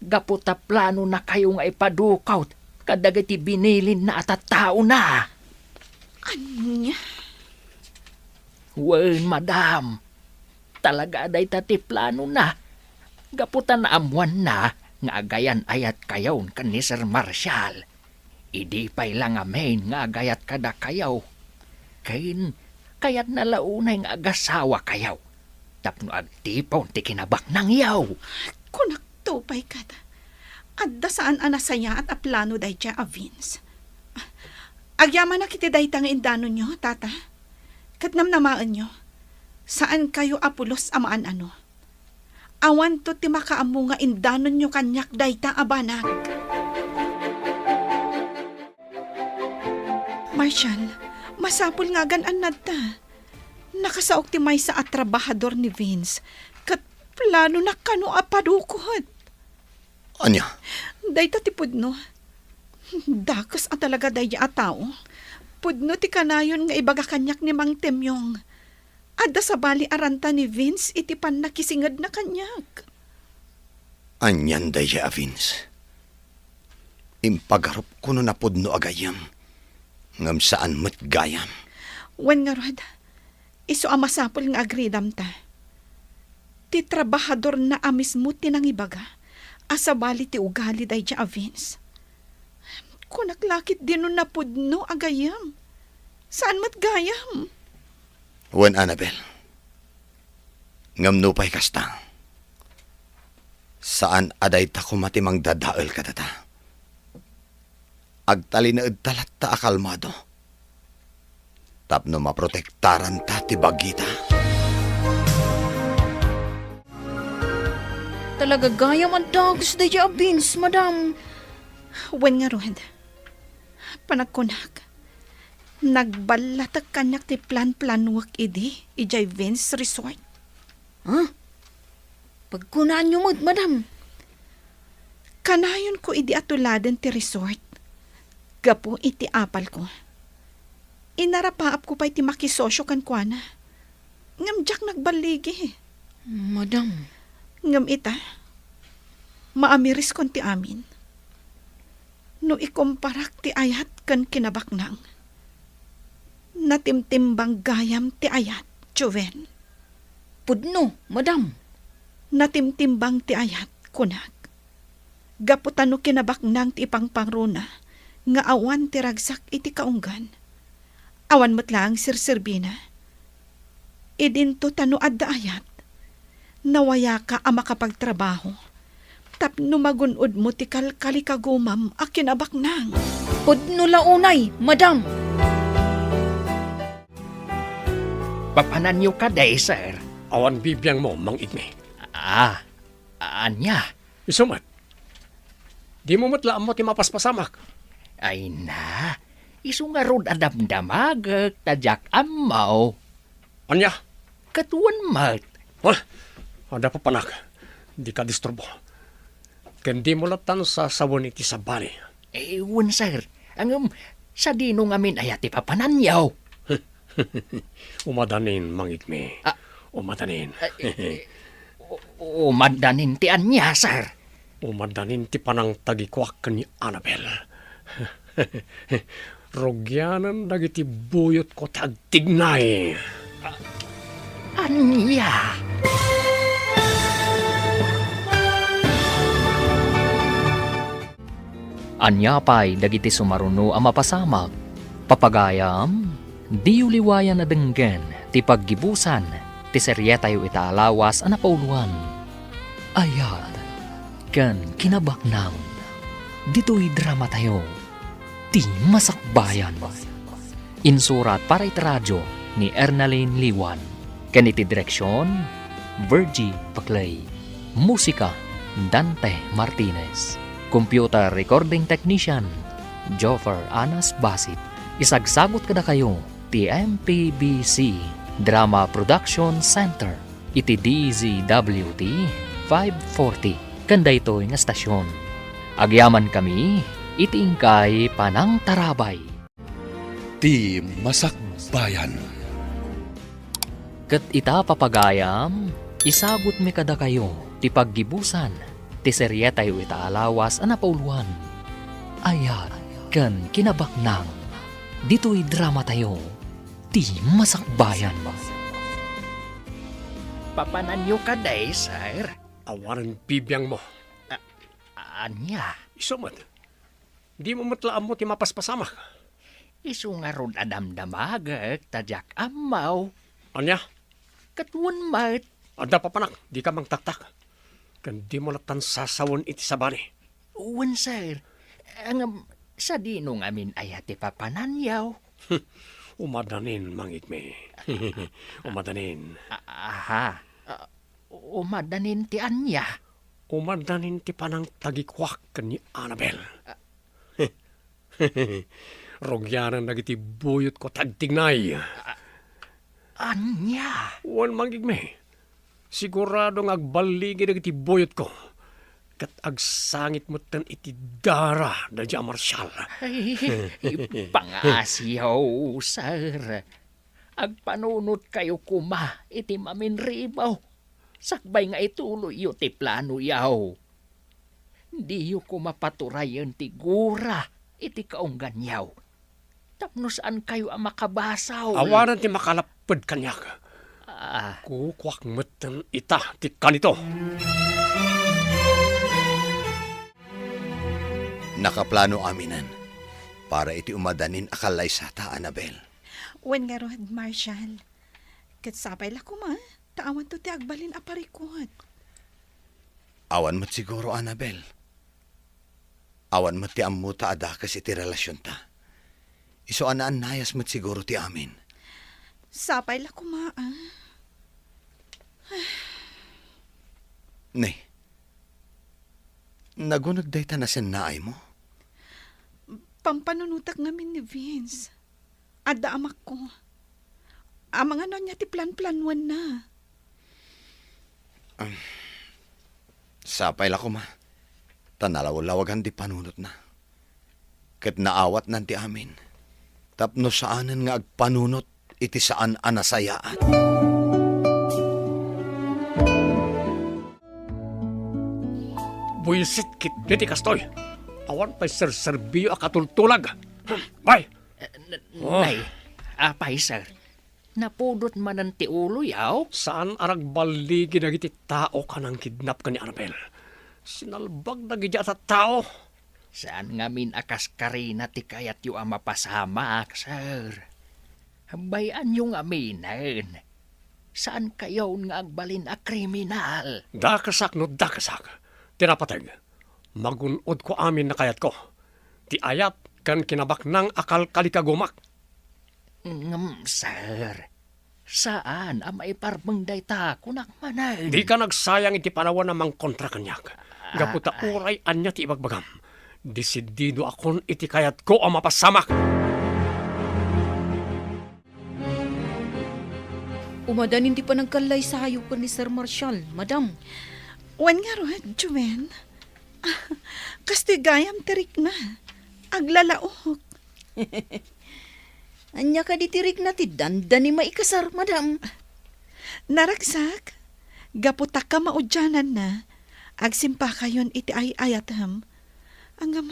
gapu ta planonakayo nga ipadukot kadagiti binilinna a tattaona. Ania? Wen, madam. Talaga a dayta ti planona. Gapu ta naammoanna nga agayan-ayatkayon ken ni Sir Marshall. Idi pay la ngamin nga agayat kadakayo, ken kayatna la unay nga agasawakayo tapno agtipon ti kinabaknangyo. Kunakto pay ket, adda saan a nasayaat a plano daydiay a Vince. Agyamanak iti dayta nga indanonyo, Tata. Ket namnamaenyo, saankayo a pulos a maan-ano. Awanto ti makaammo nga indanonyo kaniak dayta a banag. Marshall, masapul nga agan-annadta. Nakasaok ti maysa a trabahador ni Vince, ket planona kano a padukot. Ania? Dayta ti pudno. Dakes a talaga daydiay a tao. Pudno ti kanayon nga ibaga kaniak ni Mang Temyong. Adda sabali a ranta ni Vince iti pannakisingedna kaniak. Anian daydiay a Vince? Impagarup kuno a pudno a gayyem, ngem saan met gayam. Wen ngarud, isu a masapul nga agridamta. Ti trabahadorna a mismo ti nangibaga a sabali ti ugali daydiay a Vince. Kunak la ketdi no napudno a gayyem. Saan met gayam. Wen, Annabel. Ngem nupay kasta, saan a dayta koma ti mangdadael kadata. Agtalinaedta latta a kalmado tapno maprotektaranta ti bagita. Talaga gayam a dakes daydiay a Vince, madam. Wen ngarud, panagkunak, nagballatek kaniak ti plan-planuek idi idiay Vince Resort. Ha? Pagkunaanyo met, madam. Kanayonko idi a tuladen ti resort gapu iti apalko. Inarapaapko pay ti makisosio kenkuana. Ngem diak nagballigi. Madam. Ngem ita, maamireskon ti amin. No ikomparak ti ayat ken kinabaknang, natimtimbang gayam ti ayat, Joven. Pudno, madam. Natimtimbang ti ayat, kunak. Gapu ta no kinabaknang ti ipangpangruna nga awan ti ragsak iti kaunggan, awan met laeng serserbina. Idinto ta no adda ayat, nawayaka a makapagtrabaho tapno magun-odmo ti kalkalikagumam a kinabaknang. Pudno la unay, madam. Papananyo kadi, sir? Awan bibiangmo, Mang Igme. Ah, ania? Isu met. Dimo met la ammo ti mapaspasamak. Ay na, isu ngarud a damdamagek ta diak ammo. Ania? Ket wen met. Wen, adda papanak. Dika disturbo. Ken dimo latta sasawen iti sabali. Eh, wen, sir. Ngem, sadino ngamin aya ti papananyo? Umadanin, Mang Igme. Ah. Umadanin. Ah, eh, eh, u-, umadanin ti ania, sir? Umadanin ti panangtagikuak ken ni Annabel. Rugianen dagiti buyotko ti agtignay. Ania? Ania pay dagiti sumaruno a mapasamak? Papagayam, diyo liwayan a denggen ti paggibusan ti serietayo ita a lawas a napauloan, Ayat ken Kinabaknang. Ditoy dramatayo, Ti Masakbayan. Insurat para iti radio ni Ernalyn Liwan, ken iti direksion, Virgie Paclay. Musika, Dante Martinez. Computer recording technician, Joffer Anas Basit. Isagsagut kadakayo Ti M P B C Drama Production Center iti D Z W T five forty ken daytoy nga stasyon. Agyamankami iti inkay panangtarabay. Ti Masakbayan. Ket ita, papagayam, isagutmi kadakayo ti paggibusan ti serietayo ita a lawas a napauloan, Ayat ken Kinabaknang, ditoy dramatayo, Ti Masakbayan. Papananyo kadi, sir? Awanen bibiangmo. A-, ania? Isu met. Dimo met la ammo ti mapaspasamak. Isu ngarud a damdamagek ta diak ammo. Ania? Ket wen met. Adda papanak, dika mangtaktak. Ken dimo lattan sasawen iti sabali. Wen, sir. Ngem, sadino ngamin aya ti papananyo? Umadanin, mangigmi. Umadanin. A-, aha. A, umadanin ti ania? Umadanin ti panangtagikuak ken ni Annabel. A, Rugianan dagiti buyotko ti agtignay. A-, ania? Wen, mangigmi. Sigurado nga agballigi dagiti buyotko. Ket agsangit metten iti dara daydi a Marshal. Ay, pangasiyo, sir. Agpanunotkayo koma iti maminribo, sakbay nga ituloyyo ti planoyo. Diyo koma paturayen ti gura iti kaungganyo, tapno saankayo a makabasaw. Awanan ti makalapped kaniak. Ah. Kukuak metten ita ti kanito. Nakaplano aminen para iti umadanin a kallaysata, Annabel. Wen ngarud, Marshal. Ket sapay la koma, ta awanto ti agbalin a parikut. Awan met siguro, Annabel. Awan met ti ammota a dakes iti relasionta. Isu a naannayas met siguro ti amin. Sapay la koma, ah. Ne, naguneg dayta nasennaaymo? Pampanunotak ngamin ni Vince. Adda amakko. Amangan no ania ti planplanuanna. Am, sapay la koma, ta nalawlawagan ti panunotna. Ket naawatnan ti amin, tapno saanen nga agpanunot iti saan a nasayaat. Buisit ketdi ti kastoy. Awan pay serserbiyo a katultulag. Bay! Eh, n-, Oh. Nay, apay, sir? Napudot manen ti uloyo? Saan a ragballigi dagiti tao a nangkidnap ken ni Annabel. Sinalbag dagiti a tattao. Saan ngamin a kas karina ti kayatyo a mapasamak, sir. Bay-anyo ngaminen. Saankayon nga agbalin a kriminal. Dakesak no dakesak ti napateg. Magun-odko amin a kayatko. Ti ayat ken kinabaknang a kalkalikagumak. Ngem, sir, saan a maiparbeng dayta, kunak manen. Dika nagsayang iti panawen a mangkontra kaniak. Ah, gapu ta ay. Uray ania ti ibagbagam, desididakon iti kayatko a mapasamak. Umadanin ti panangkallaysayo ken ni Sir Marshal, madam. Wen ngarud, Joven. Kastoy gayam ti rikna. Aglalaok. Ania kadi ti rikna ti dandani maikasar, madam? Naragsak, gapu ta kamaudiananna, agsimpakayon iti ay-ayatem. Ngem,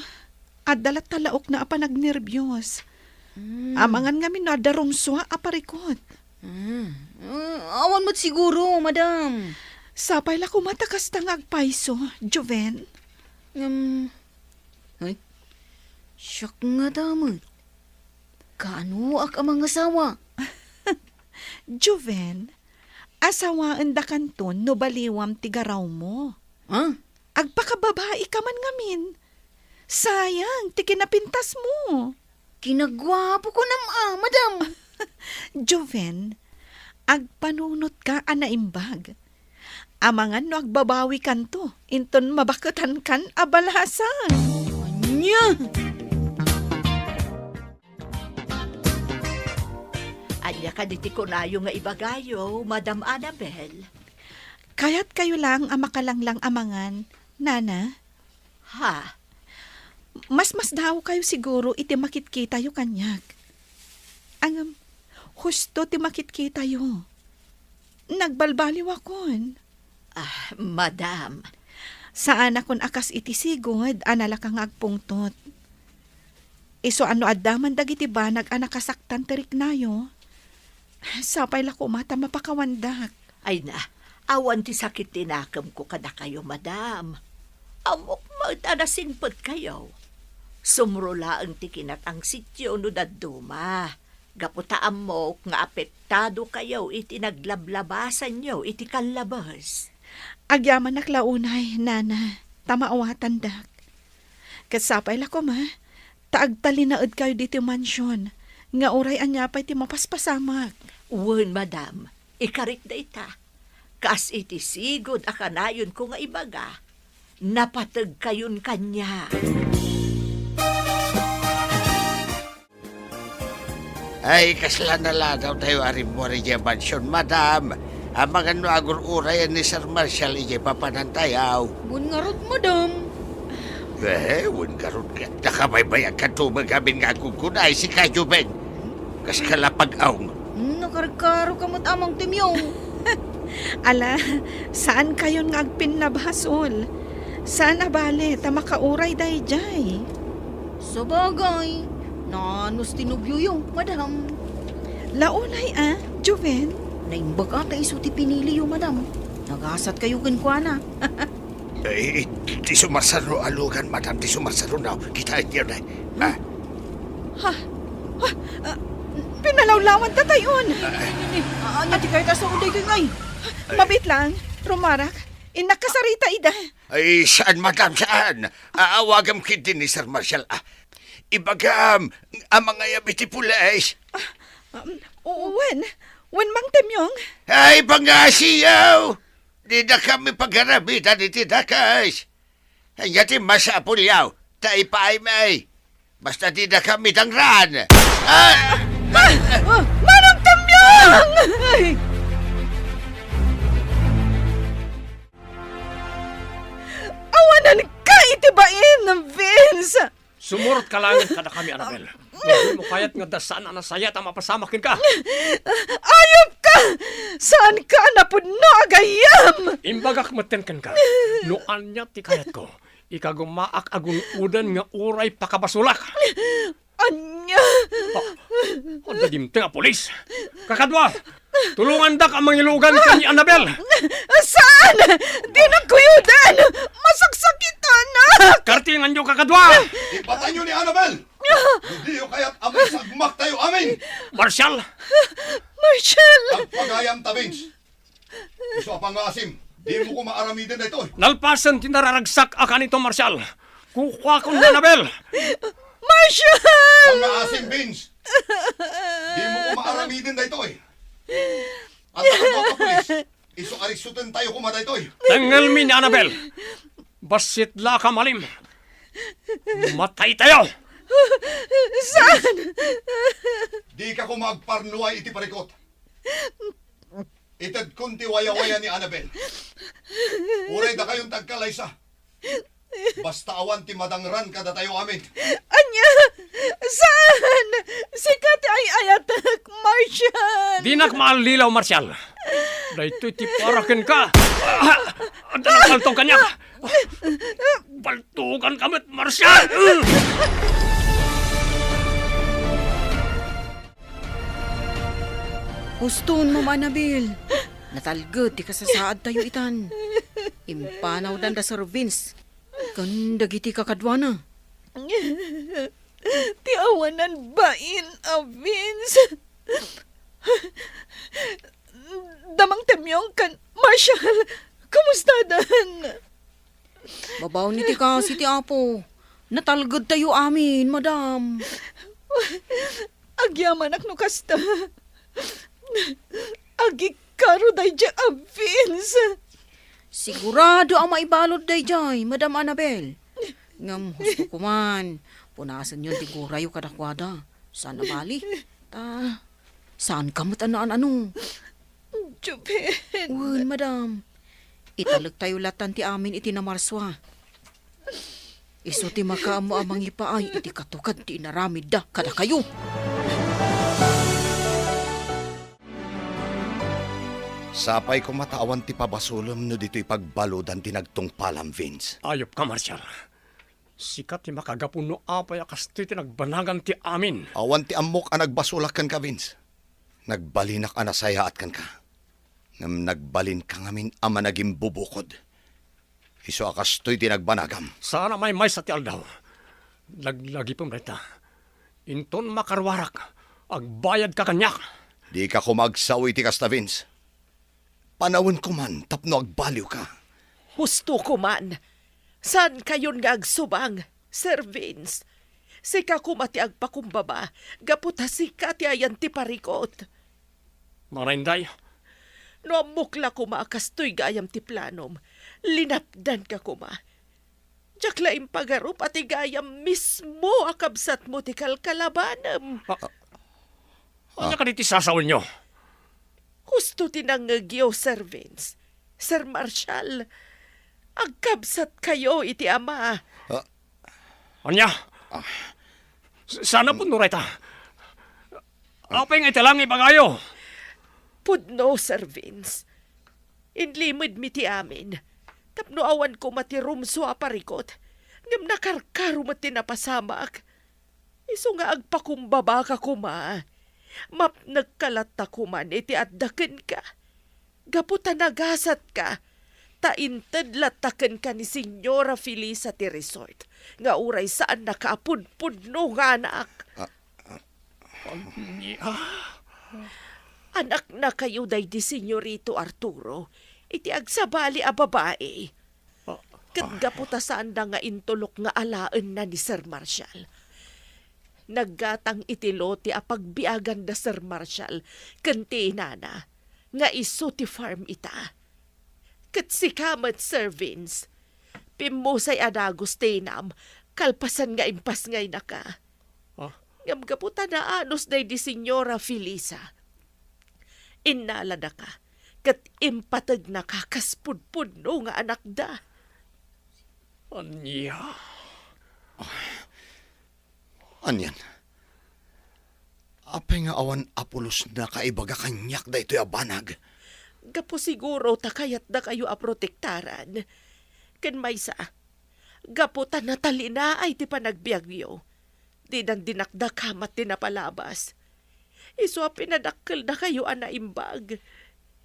adda latta laokna a panagnerbios. Mm. Amangan ngamin no adda rumsua a parikut. Mm. Mm, awan met siguro, madam. Sapay la koma ta kasta nga agpayso, Joven. Ngem, ay, siak ngata met. Kaanoak a mangasawa? Joven, asawaendakanto no baliwam ti garawmo. Ha? Agpakababaika man ngamin. Sayang ti kinapintasmo. Kinaguapo kunam a, madam. Joven, agpanunotka a naimbag. Amangan no agbabawikanto inton mabaketankan a balasang. Ania? Ania kadi ti kunayo nga ibagayo, Madam Annabel? Kayatkayo laeng a makalanglang a mangan, Nana? Ha? Mas masdaawkayo siguro iti makitkitayo kaniak. Ngem, husto ti makitkitayo. Nagbalbaliwakon. Ah, madam. Saanakon a kas iti sigud a nalaka nga agpungtot. Isu a no adda man dagiti banag a nakasaktan ti riknayo, sapay la koma ta mapakawandak. Ay na, awan ti sakit ti nakemko kadakayo, madam. Ammok met a nasingpetkayo. Sumro laeng ti kinatangsityo no dadduma. Gapu ta ammok nga apektadokayo iti naglablabasanyo iti kallabes. Agyamanak la unay, Nana, ta maawatandak. Ket sapay la koma, ta agtalinaedkayo ditoy mansion, nga uray ania pay ti mapaspasamak. Wen, madam, ikarik dayta. Kas iti sigud a kanayonko nga ibaga, napategkayon kaniak. Ay, kasla naladawtayo a rimmuar idiay mansion, madam. Amangan no agur-urayan ni Sir Marshall idiay papanantayo. Wen ngarud, madam. Eh, wen ngarud ket nakabaybayagkanto met ngamin nga agkunkuna, ay, sika, Joven. Kaska la pag-aw. Hmm, nakarkaroka met, Amang Temyong. Ala, saankayon nga agpinnabasol. Saan a bale ta makauray daydiay. Sabagay, naanus ti nobioyo, madam. La unay a, Joven? Naimbag a ta isu ti piniliyo, madam. Nagasatkayo kenkuana. Eh, ti sumarsaro a lugan, madam, ti sumarsaro na. Kitaenyo na. Ah. Ha? Ha? Ah, pinalawlawan ta tayon. Ah, ania ti kayat a sao daytoy ngay? Mabiit lang, rumarak. Innak kasarita ida. Ay, saan, madam, saan? Aawagam ketdi ni Sir Marshall, ah. Ibagam a mangayab iti pulis. Ah, um, wen, wen, Mang Temyong. Ay, pangngasiyo! Dida kami pagarabitan iti dakes. Ania ti masapulyo, ta ipaaymi. Basta dida kami dangran. Ah! Ah! Ah! Manong Temyong! Ay! Awanan ka iti bain, Vince! Sumurotka laengen kadakami, Annabel. No dimo kayat nga adda saan a nasayaat a mapasamak kenka. Ayupka! Saanka a napudno a gayyem! Imbagak metten kenka, no ania ti kayatko, ikagumaak a gun-oden nga uray pakabasolak. Ania? Ah, adda dimteng a pulis. Kakadua, tulongandak a mangilugan ken ni Annabel. Saan? Dinak kuyoden! Masaksakitanak! Kartinganyo, kakadua! Ipatayyo ni Annabel! No diyo kayat a maisagmaktayo amin! Marshall! Marshall! Agpagayamta, Vince. Isu a pangngaasim, dimo koma aramiden daytoy. Nalpasen ti nararagsak a kanito, Marshall. Kukuakon ni Annabel. Marshall! Pangngaasim, Vince. Dimo koma aramiden daytoy. Adda kadua a pulis. Isu a riksutentayo koma daytoy. Tengngelmi ni Annabel. Bassit la ka malim. Mataytayo. Saan? Dika koma agparnuay iti parikut. Itedkon ti wayawaya ni Annabel. Uray dakayon ti agkalaysa. Basta awan ti madangran kadatayo amin. Ania? Saan? Sika ti ay-ayatek, Marshall! Dinak maallilaw, Marshall. Daytoy ti para kenka. Adda nagpaltong kaniak. Paltuganka met, Marshall! Huston, Mama Annabel. Natalged ti kasasaadtayo itan. Impanawdan da Sir Vince ken dagiti kakaduana. Ti awanan bain a Vince. Damang Temyong ken Marshall, kumustadan? Babaen iti kaasi ti Apo, natalgedtayo amin, madam. Agyamanak no kasta. Agikaro daydiay a Vince. Sigurado a maibalud daydiay, Madam Annabel. Ngem husto koman, punasenyon ti gurayo kadakuada. Saan a bali. Ta, Saanka met a naan-ano. Joven. Wen, madam. Italektayo latan ti amin iti Namarsua. Isu ti makaammo a mangipaay iti katukad ti inaramidda kadakayo. Sapay koma ta awan ti pabasolem no ditoy pagbaludan ti nagtungpalam, Vince. Ayupka, Marshal. Sika ti makagapu no apay a kastoy ti nagbanagam ti amin. Awan ti ammok a nagbasolak kenka, Vince. Nagbalinak a nasayaat kenka. Ngem nagbalinka ngamin a managimbubukod. Isu a kastoy ti nagbanagam. Saan a maymaysa ti aldaw. Laglagipem dayta. Inton makaruarak, agbayadka kaniak. Dika koma agsao iti kasta, Vince. Panawenko man tapno agbaliwka. Husto koman. Saankayon nga agsubang, Sir Vince. Sika koma ti agpakumbaba, gapu ta sika ti ayan ti parikut. Mana, Inday? No ammok la koma a kastoy gayam ti planom, linapdanka koma. Diak la impagarup a ti gayam mismo a kabsatmo ti kalkalabanem. Ah, ania kadi ti sasawenyo? Husto ti nangngegyo, Sir Vince. Sir Marshall, agkabsatkayo iti ama. Ah. Ania? Ah. S-, saan a pudno dayta? Apay nga ita la nga ibagayo? Pudno, Sir Vince. Inlimedmi ti amin. Tapno awan koma ti rumsua a parikut, ngem nakarkaro met ti napasamak. Isu nga agpakumbabaka koma, mapnekka latta koman iti adda kenka. Gapu ta nagasatka, ta inted latta kenka ni Señora Felisa ti resort, nga uray saannaka a pudpudno nga anak. Ah, ah. Ania? Anaknakayo daydi Señorito Arturo, iti agsabali a babai. Ah, ket ah. Gapu ta saanda nga intulok nga alaenna ni Sir Marshall. Naggatang iti lote a pagbiagan da Sir Marshall ken ti inana, nga isu ti farm ita. Ket sika met, Sir Vince, pimmusay a dagus ti inam kalpasan nga impasngaynaka. Ah. Ngem gapu ta naanus daydi Señora Felisa, innalanaka ket impategnaka kas pudpudno nga anakda. Ania? Anian? Apay nga awan a pulosna kaibaga kaniak daytoy a banag? Gapu siguro ta kayatdakayo a protektaran. Ken maysa, gapu ta natalinaay ti panagbiagyo, dinan dinakdakamat ti napalabas. Isu a pinadakkeldakayo a naimbag.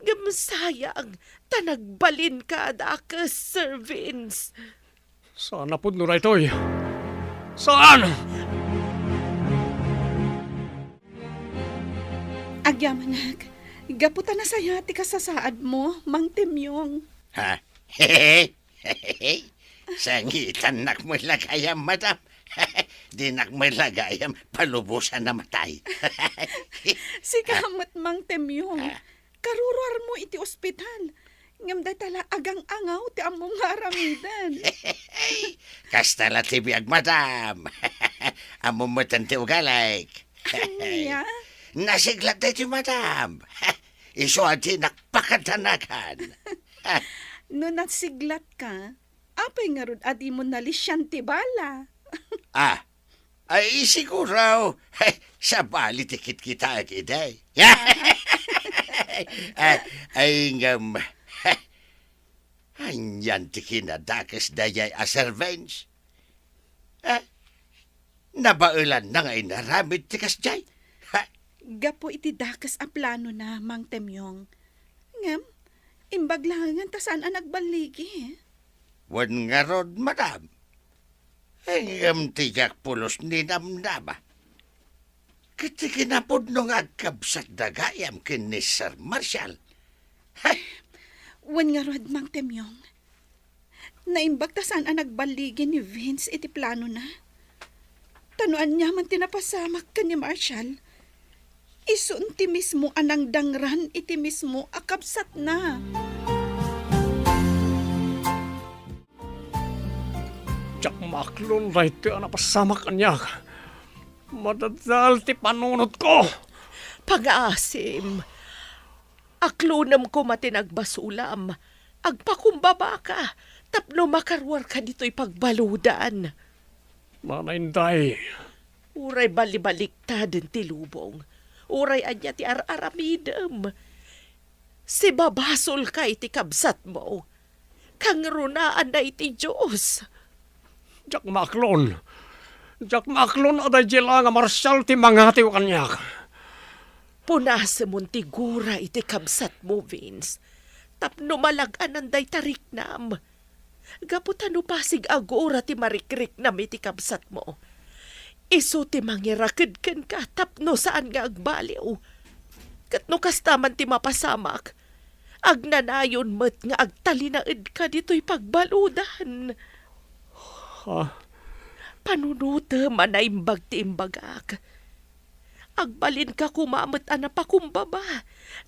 Ngem sayang, ta nagbalinka a dakes, Sir Vince. Saan a pudno daytoy. Saan! Agyamanak, gapu ta nasayaat ti kasasaadmo, Mang Temyong. Ha? Sangitannak met la gayam, madam. Dinak met la gayam palubosan a matay. Sika met, Mang Temyong. Ah. Karuruarmo iti ospital. Ngem dayta la agang-angaw ti ammom nga aramiden. Kasta la ti biag, madam. Ammom met ti ugalik. Ania? Nasiglat daytoy, madam. Isu a dinak pakadanagan. No nasiglatka, apay ngarud a dimo nalisian ti bala? Ah, ay, siguro, sabali ti kitkitaek idi. Ay, ay, ngem, anian ti kinadakes daydiay a servants? Ah, nabaelanna nga inaramid ti kasdiay. Ha? Gapu iti dakes a planona, Mang Temyong. Ngem, imbag laengen ta saan a nagballigi. Wen ngarud, madam. Ngem ti diak pulos ni namnama. Ket ti kinapudno nga agkabsatda gayam ken ni Sir Marshall. Hay! Wen ngarud, Mang Temyong. Naimbag ta saan a nagballigi ni Vince iti planona. Ta no aniaman ti napasamak ken ni Marshall, isun ti mismo a nangdangran iti mismo a kabsatna. Diak maaklon daytoy a napasamak kaniak. Madadal ti panunotko. Pangaasim, aklonem koma ti nagbasulam. Agpakumbabaka tapno makaruarka ditoy pagbaludan. Mana, Inday. Uray balibaliktad ti lubong, uray ania ti ar-aramidem, sibabasolka iti kabsatmo. Kangrunaanna iti Dios. Diak maaklon. Diak maaklon a daydiay la nga Marshal ti mangatiw kaniak. Punasemon ti gura iti kabsatmo, Vince, tapno malag-anan dayta riknam. Gapu ta no pasig a gura ti marikriknam iti kabsatmo, isu ti mangiraked kenka tapno saan nga agbaliw. Ket no kasta man ti mapasamak, agnanayon met nga agtalinaedka ditoy pagbaludan. Ha? Panunotem a naimbag ti imbagak. Agbalinka koma met a napakumbaba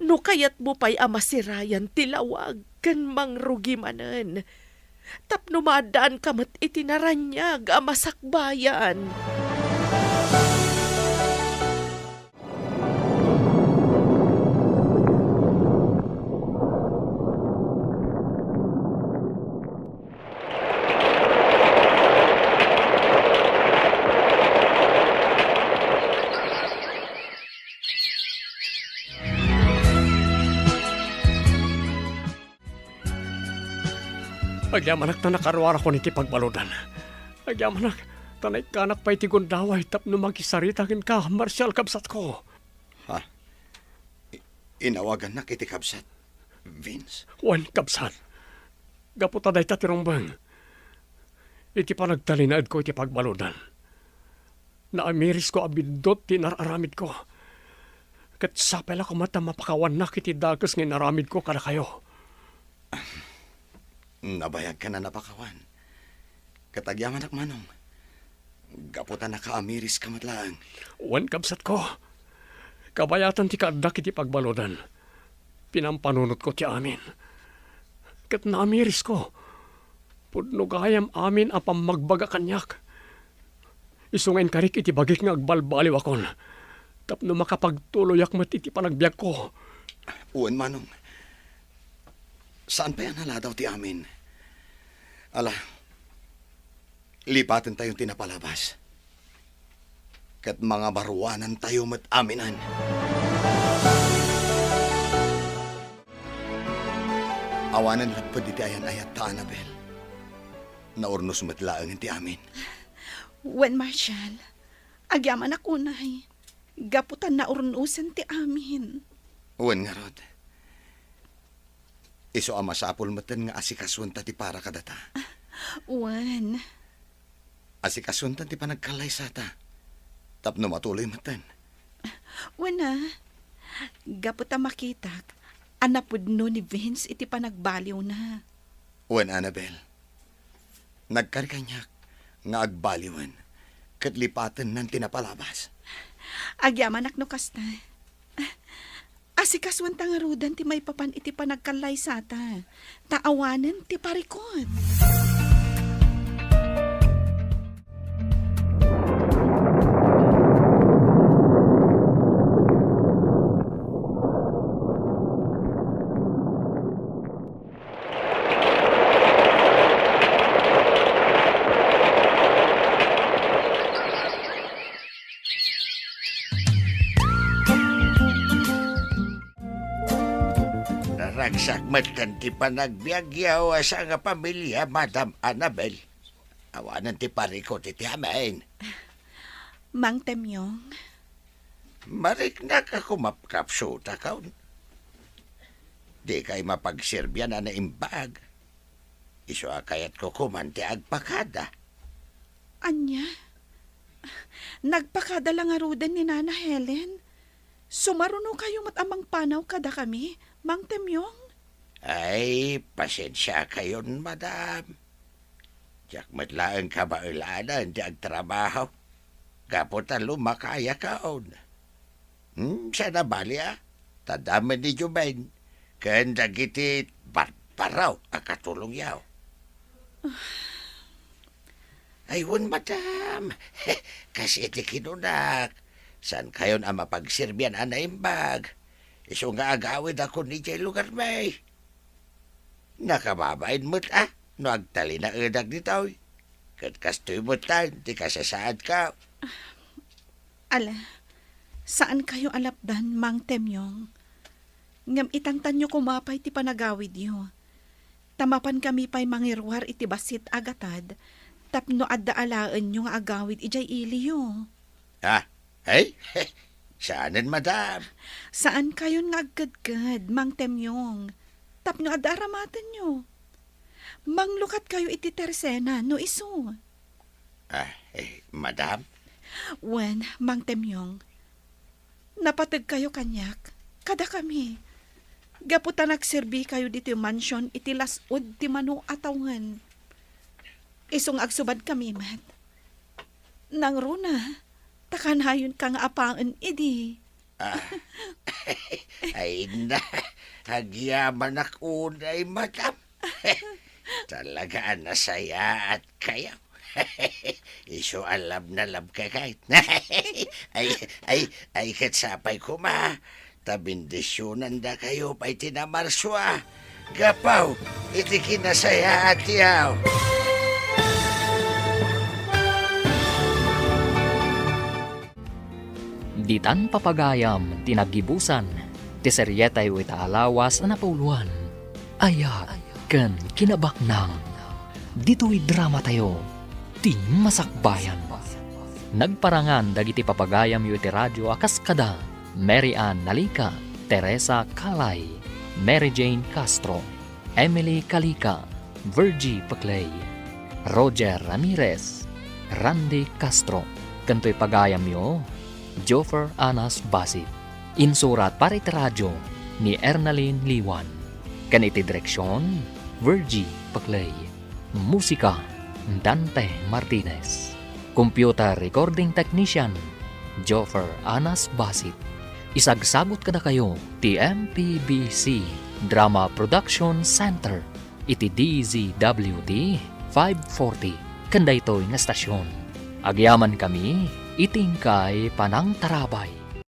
no kayatmo pay a masirayan ti lawag ken mangrugi manen, tapno maaddaanka met iti naraniag a masakbayan. Agyamanak ta nakaruarakon iti pagbaludan. Agyamanak ta naikkanak pay ti gundaway tapno makisarita kenka, Marshal, kabsatko. Ha? I-, inawagannak iti kabsat, Vince? Wen, kabsat. Gapu ta dayta ti rumbeng iti panagtalinaedko iti pagbaludan. Naamirisko a biddut ti inar-aramidko. Ket sapay la koma ta mapakawannak iti dakes nga inaramidko kadakayo. Nabayagkan a napakawan. Ket agyamanak, Manong, gapu ta nakaamiriska met laeng. Wen, kabsatko, kabayatan ti kaaddak iti pagbaludan, pinampanunotko ti amin. Ket naamirisko. Pudno gayam amin a pammagbaga kaniak. Isu nga inkarik iti bagik nga agbalbaliwakon tapno makapagtuloyak met iti panagbiagko. Wen, Manong. Saan pay a naladaw ti amin. Ala, lipatentayon ti napalabas. Ket mangabaruanantayo met aminen. Awanen lapped iti ayan-ayatta, Annabel. Naurnos met laengen ti amin. Wen, Marshal, agyamanak unay, gapu ta naurnosen ti amin. Wen ngarud, isu a masapul metten nga asikasuenta ti para kadata. Wen. Asikasuenta ti panagkallaysata tapno matuloy metten. Wen a, gapu ta makitak a napudno ni Vince iti panagbaliwna. Wen, Annabel, nagkari kaniak nga agbaliwen ket lipatennan ti napalabas. Agyamanak no kasta. Asikasuenta ngaruden ti maipapan iti panagkallaysata, ta awanen ti parikut. Naragsak metten ti panagbiagyo a sangpamilia, Madam Annabel. Awanen ti parikut iti amin. Mang Temyong. Mariknak a kumapkapsutakayon. Dikay mapagserbian a naimbag. Isu a kayatko koman ti agpakada. Ania? Nagpakada la ngaruden ni Nana Helen? Sumarunokayo met a mangpanaw kadakami, Mang Temyong? Ay, pasensiakayon, madam. Diak met laeng kabaelanen ti agtrabaho, gapu ta lumakayakon. Hmm, saan a bali a, ta adda met ni Joven ken dagiti barbaro a katulongyo. Ay, wen, madam. Kas iti kinunak, Saankayon a mapagserbian a naimbag. Isu nga agawidakon idiay lugarmi. Nakababain met a no agtalinaedak ditoy. Ket kastoy met laeng ti kasasaadko. Ala, saankayo a lapdan, Mang Temyong. Ngem itantanyo koma pay ti panagawidyo. Ta mapankami pay mangiruar iti bassit a gatad tapno adda alaenyo nga agawid idiay iliyo. Ah, ay? Saanen, madam. Saankayon nga agkedked, Mang Temyong, tapno adda aramatenyo. Manglukatkayo iti tersena no isu. Ah, eh, madam? Wen, Mang Temyong, napategkayo kaniak, kadakami. Gapu ta nagserbikayo ditoy mansion iti las-ud ti mano a tawen. Isu nga agsubadkami met. Nangruna, ta kanayonka nga apaen idi. Ah, ay na, agyamanak unay, madam. Talaga a nasayaatkayo. Isu a love na love ka kay. Ay, ay, ay, ket sapay koma. Ta bendisionandakayo pay ti namarsua. Gapu iti kinasayaatyo. Ditan papagayam ti naggibusan ti serietayo ita a lawas a napauluan, Ayat ken Kinabaknang. Ditoy dramatayo, ti Masakbayan. Nagparangan dagiti papagayamyo iti radio a kas kada Mary Ann Nalica, Teresa Calay, Mary Jane Castro, Emily Calica, Virgie Peclay, Roger Ramirez, Randy Castro, ken toy pagayamyo, Joffer Anas Basit. Insurat para iti radio ni Ernalyn Liwan. Ken iti direksion, Virgie Peclay. Musika, Dante Martinez. Computer recording technician, Joffer Anas Basit. Isagsagut kadakayo ti M P B C Drama Production Center iti D Z W T five forty ken daytoy nga estasion. Agyamankami iti inkay panangtarabay.